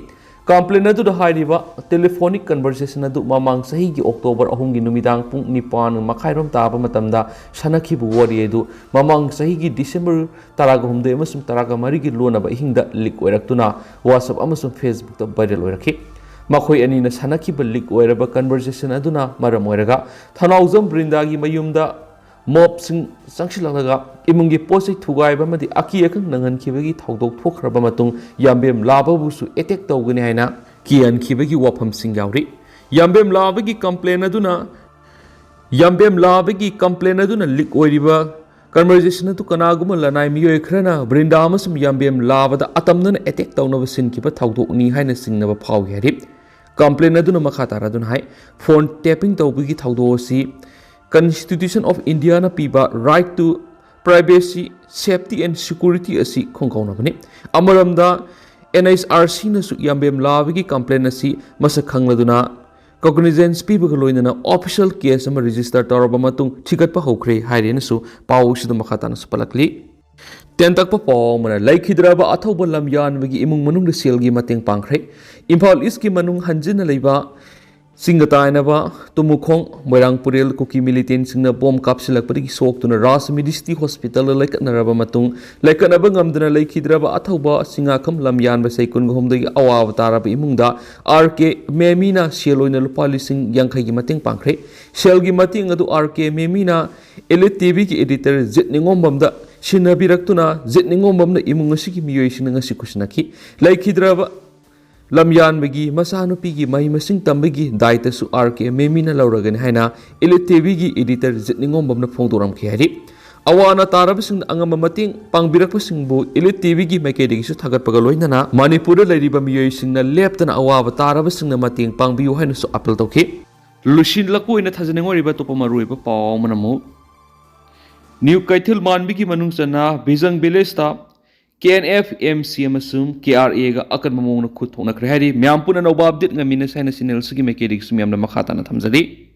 ꯀꯝꯄ꯭ꯂꯦꯟ ꯑꯗꯨꯗ ꯍꯥꯏꯔꯤꯕ ꯇꯦꯂꯤꯐꯣꯅꯤꯛ ꯀꯟꯚꯔꯁꯦꯁꯟ ꯑꯗꯨ ꯃꯃꯥꯡ ꯆꯍꯤꯒꯤ ꯑꯣꯛꯇꯣꯕꯔ ꯑꯍꯨꯝꯒꯤ ꯅꯨꯃꯤꯗꯥꯡ ꯄꯨꯡ ꯅꯤꯄꯥꯟ ꯃꯈꯥꯏꯔꯣꯝ ꯇꯥꯕ ꯃꯇꯝꯗ ꯁꯥꯟꯅꯈꯤꯕ ꯋꯥꯔꯤ ꯑꯗꯨ ꯃꯃꯥꯡ ꯆꯍꯤꯒꯤ ꯗꯤꯁꯦꯝꯕꯔ ꯇꯔꯥꯒ ꯍꯨꯝꯗꯣꯏ ꯑꯃꯁꯨꯡ ꯇꯔꯥꯒ ꯃꯔꯤꯒꯤ ꯂꯣꯟꯅꯕ ꯑꯍꯤꯡꯗ ꯂꯤꯛ ꯑꯣꯏꯔꯛꯇꯨꯅ WhatsApp ꯑꯃꯁꯨꯡ Facebookꯇ ꯚꯥꯏꯔꯦꯜ ꯑꯣꯏꯔꯛꯈꯤ꯫ ꯃꯈꯣꯏ ꯑꯅꯤꯅ ꯁꯥꯟꯅꯈꯤꯕ ꯂꯤꯛ ꯑꯣꯏꯔꯕ ꯀꯟꯚꯔꯁꯦꯁꯟ ꯑꯗꯨꯅ ꯃꯔꯝ ꯑꯣꯏꯔꯒ ꯊꯅꯥꯎꯖꯝ ꯕ꯭ꯔꯤꯟꯗꯥꯒꯤ ꯃꯌꯨꯝꯗ ꯃꯣꯞꯁꯤꯡ ꯆꯪꯁꯤꯜꯂꯛꯂꯒ ꯏꯃꯨꯡꯒꯤ ꯄꯣꯠ ꯆꯩ ꯊꯨꯒꯥꯏꯕ ꯑꯃꯗꯤ ꯑꯀꯤ ꯑꯈꯪ ꯅꯪꯍꯟꯈꯤꯕꯒꯤ ꯊꯧꯗꯣꯛ ꯊꯣꯛꯈ꯭ꯔꯕ ꯃꯇꯨꯡ ꯌꯥꯝꯕꯦꯝ ꯂꯥꯕꯕꯨꯁꯨ ꯑꯦꯇꯦꯛ ꯇꯧꯒꯅꯤ ꯍꯥꯏꯅ ꯀꯤꯍꯟꯈꯤꯕꯒꯤ ꯋꯥꯐꯝꯁꯤꯡ ꯌꯥꯎꯔꯤ꯫ ꯌꯥꯝꯕꯦꯝ ꯂꯥꯕꯒꯤ ꯀꯝꯄ꯭ꯂꯦꯟ ꯑꯗꯨꯅ ꯌꯥꯝꯕꯦꯝ ꯂꯥꯕꯒꯤ ꯀꯝꯄ꯭ꯂꯦꯟ ꯑꯗꯨꯅ ꯂꯤꯛ ꯑꯣꯏꯔꯤꯕ ꯀꯟꯚꯔꯁꯦꯁꯟ ꯑꯗꯨ ꯀꯅꯥꯒꯨꯝꯕ ꯂꯅꯥꯏ ꯃꯤꯑꯣꯏ ꯈꯔꯅ ꯕ꯭ꯔꯤꯟꯗꯥ ꯑꯃꯁꯨꯡ ꯌꯥꯝꯕꯦꯝ ꯂꯥꯕꯗ ꯑꯇꯝꯅꯅ ꯑꯦꯇꯦꯛ ꯇꯧꯅꯕ ꯁꯤꯟꯈꯤꯕ ꯊꯧꯗꯣꯛꯅꯤ ꯍꯥꯏꯅ ꯆꯤꯡꯅꯕ ꯐꯥꯎꯏ ꯍꯥꯏꯔꯤ꯫ ꯀꯝꯄ꯭ꯂꯦꯟ ꯑꯗꯨꯅ ꯃꯈꯥ ꯇꯥꯔꯗꯨꯅ ꯍꯥꯏ, ꯐꯣꯟ ꯇꯦꯄꯤꯡ ꯇꯧꯕꯒꯤ ꯊꯧꯗꯣꯛ ꯑꯁꯤ Constitution of Indiaꯅ ꯄꯤꯕ right to privacy, safety and security ꯑꯁꯤ ꯈꯣꯡꯒꯥꯎꯅꯕꯅꯤ꯫ ꯑꯃꯔꯣꯝꯗ N H R Cꯅꯁꯨ ꯌꯥꯝꯕꯦꯝ ꯂꯥꯕꯒꯤ ꯀꯝꯄ꯭ꯂꯦꯟ ꯑꯁꯤ ꯃꯁꯛ ꯈꯪꯂꯗꯨꯅ ꯀꯣꯒꯅꯤꯖꯦꯟꯁ ꯄꯤꯕꯒ ꯂꯣꯏꯅꯅ ꯑꯣꯐꯤꯁꯤꯌꯦꯜ ꯀꯦꯁ ꯑꯃ ꯔꯦꯖꯤꯁꯇꯔ ꯇꯧꯔꯕ ꯃꯇꯨꯡ ꯊꯤꯒꯠꯄ ꯍꯧꯈ꯭ꯔꯦ ꯍꯥꯏꯔꯦꯅꯁꯨ ꯄꯥꯎꯁꯤꯗ ꯃꯈꯥ ꯇꯥꯅꯁꯨ ꯄꯜꯂꯛꯂꯤ꯫ ꯇꯦꯟꯇꯛꯄ ꯄꯥꯎ ꯑꯃꯅ ꯂꯩꯈꯤꯗ꯭ꯔꯕ ꯑꯊꯧꯕ ꯂꯝꯌꯥꯟꯕꯒꯤ ꯏꯃꯨꯡ ꯃꯅꯨꯡꯗ ꯁꯦꯜꯒꯤ ꯃꯇꯦꯡ ꯄꯥꯡꯈ꯭ꯔꯦ꯫ ꯏꯝꯐꯥꯜ ꯏꯁꯀꯤ ꯃꯅꯨꯡ ꯍꯟꯖꯤꯟꯅ ꯂꯩꯕ ꯆꯤꯡꯒ ꯇꯥꯏꯅꯕ ꯇꯨꯃꯨꯈꯣꯡ, ꯃꯣꯏꯔꯥꯡ ꯄꯨꯔꯦꯜ ꯀꯨꯀꯤ ꯃꯤꯂꯤꯇꯦꯟꯁꯤꯡꯅ ꯕꯣꯝ ꯀꯥꯞꯁꯤꯜꯂꯛꯄꯗꯒꯤ ꯁꯣꯛꯇꯨꯅ ꯔꯥꯖ ꯃꯤꯗꯤꯁꯤꯇꯤ ꯍꯣꯁꯄꯤꯇꯥꯜꯗ ꯂꯩꯈꯠꯅꯔꯕ ꯃꯇꯨꯡ, ꯂꯩꯈꯠꯅꯕ ꯉꯝꯗꯅ ꯂꯩꯈꯤꯗ꯭ꯔꯕ ꯑꯊꯧꯕ ꯁꯤꯡꯉꯥꯈꯝ ꯂꯝꯌꯥꯟꯕ ꯆꯍꯤ ꯀꯨꯟꯒ ꯍꯨꯝꯗꯣꯏꯒꯤ ꯑꯋꯥꯕ ꯇꯥꯔꯕ ꯏꯃꯨꯡꯗ R K ꯃꯦꯃꯤꯅ ꯁꯦꯜ ꯑꯣꯏꯅ ꯂꯨꯄꯥ ꯂꯤꯁꯤꯡ ꯌꯥꯡꯈꯩꯒꯤ ꯃꯇꯦꯡ ꯄꯥꯡꯈ꯭ꯔꯦ꯫ ꯁꯦꯜꯒꯤ ꯃꯇꯦꯡ ꯑꯗꯨ R K ꯃꯦꯃꯤꯅ Elite TVꯒꯤ editor ꯖꯤꯠ ꯅꯤꯉꯣꯝꯕꯝꯗ ꯁꯤꯟꯅꯕꯤꯔꯛꯇꯨꯅ, ꯖꯤꯠ ꯅꯤꯉꯣꯝꯕꯝꯅ ꯏꯃꯨꯡ ꯑꯁꯤꯒꯤ ꯃꯤꯑꯣꯏꯁꯤꯡꯅ ꯉꯁꯤ ꯈꯨꯠꯁꯤꯟꯅꯈꯤ꯫ ꯂꯩꯈꯤꯗ꯭ꯔꯕ ꯂꯝꯌꯥꯟꯕꯒꯤ ꯃꯆꯥꯅꯨꯄꯤꯒꯤ ꯃꯍꯩ ꯃꯁꯤꯡ ꯇꯝꯕꯒꯤ ꯗꯥꯏꯇꯁꯨ R K ꯃꯦꯃꯤꯅ ꯂꯧꯔꯒꯅꯤ ꯍꯥꯏꯅ Elite TVꯒꯤ editor ꯖꯤꯠ ꯅꯤꯉꯣꯝꯕꯝꯅ ꯐꯣꯡꯗꯣꯔꯝꯈꯤ ꯍꯥꯏꯔꯤ꯫ ꯑꯋꯥ ꯑꯅꯥ ꯇꯥꯔꯕꯁꯤꯡꯗ ꯑꯉꯝꯕ ꯃꯇꯦꯡ ꯄꯥꯡꯕꯤꯔꯛꯄꯁꯤꯡꯕꯨ ꯏꯂꯤꯠ ꯇꯤꯚꯤꯒꯤ ꯃꯥꯏꯀꯩꯗꯒꯤꯁꯨ ꯊꯥꯒꯠꯄꯒ ꯂꯣꯏꯅꯅ ꯃꯅꯤꯄꯨꯔꯗ ꯂꯩꯔꯤꯕ ꯃꯤꯑꯣꯏꯁꯤꯡꯅ ꯂꯦꯞꯇꯅ ꯑꯋꯥꯕ ꯇꯥꯔꯕꯁꯤꯡꯅ ꯃꯇꯦꯡ ꯄꯥꯡꯕꯤꯌꯨ ꯍꯥꯏꯅꯁꯨ ꯑꯥꯄꯤꯜ ꯇꯧꯈꯤ꯫ ꯂꯣꯏꯁꯤꯜꯂꯛꯄ ꯑꯣꯏꯅ ꯊꯥꯖꯅꯤꯡꯉꯥꯏ ꯑꯣꯏꯔꯤꯕ ꯑꯇꯣꯞꯄ ꯃꯔꯨꯑꯣꯏꯕ ꯄꯥꯎ ꯑꯃꯅ ꯑꯃꯨꯛ ꯅ꯭ꯌꯨ ꯀꯩꯊꯦꯜ ꯃꯥꯟꯕꯤꯒꯤ ꯃꯅꯨꯡ ꯆꯟꯅ ꯕꯤꯖꯪ ꯚꯤꯂꯦꯖꯇ ꯀꯦ ꯑꯦꯟ ꯑꯦꯐ, ꯑꯦꯝ ꯁꯤ ꯑꯃꯁꯨꯡ ꯀꯦ ꯑꯥꯔ ꯑꯦꯒ ꯑꯀꯟꯕ ꯃꯑꯣꯡꯗ ꯈꯨꯠ ꯊꯣꯛꯅꯈ꯭ꯔꯦ ꯍꯥꯏꯔꯤ꯫ ꯃꯌꯥꯝ ꯄꯨꯟꯅ ꯑꯅꯧꯕ ꯑꯞꯗꯦꯠ ꯉꯝꯃꯤꯟꯅꯁꯤ ꯍꯥꯏꯅ ꯁꯤꯅꯦꯜꯁꯤꯒꯤ ꯃꯥꯏꯀꯩꯗꯒꯤꯁꯨ ꯃꯌꯥꯝꯅ ꯃꯈꯥ ꯇꯥꯅ ꯊꯝꯖꯔꯤ꯫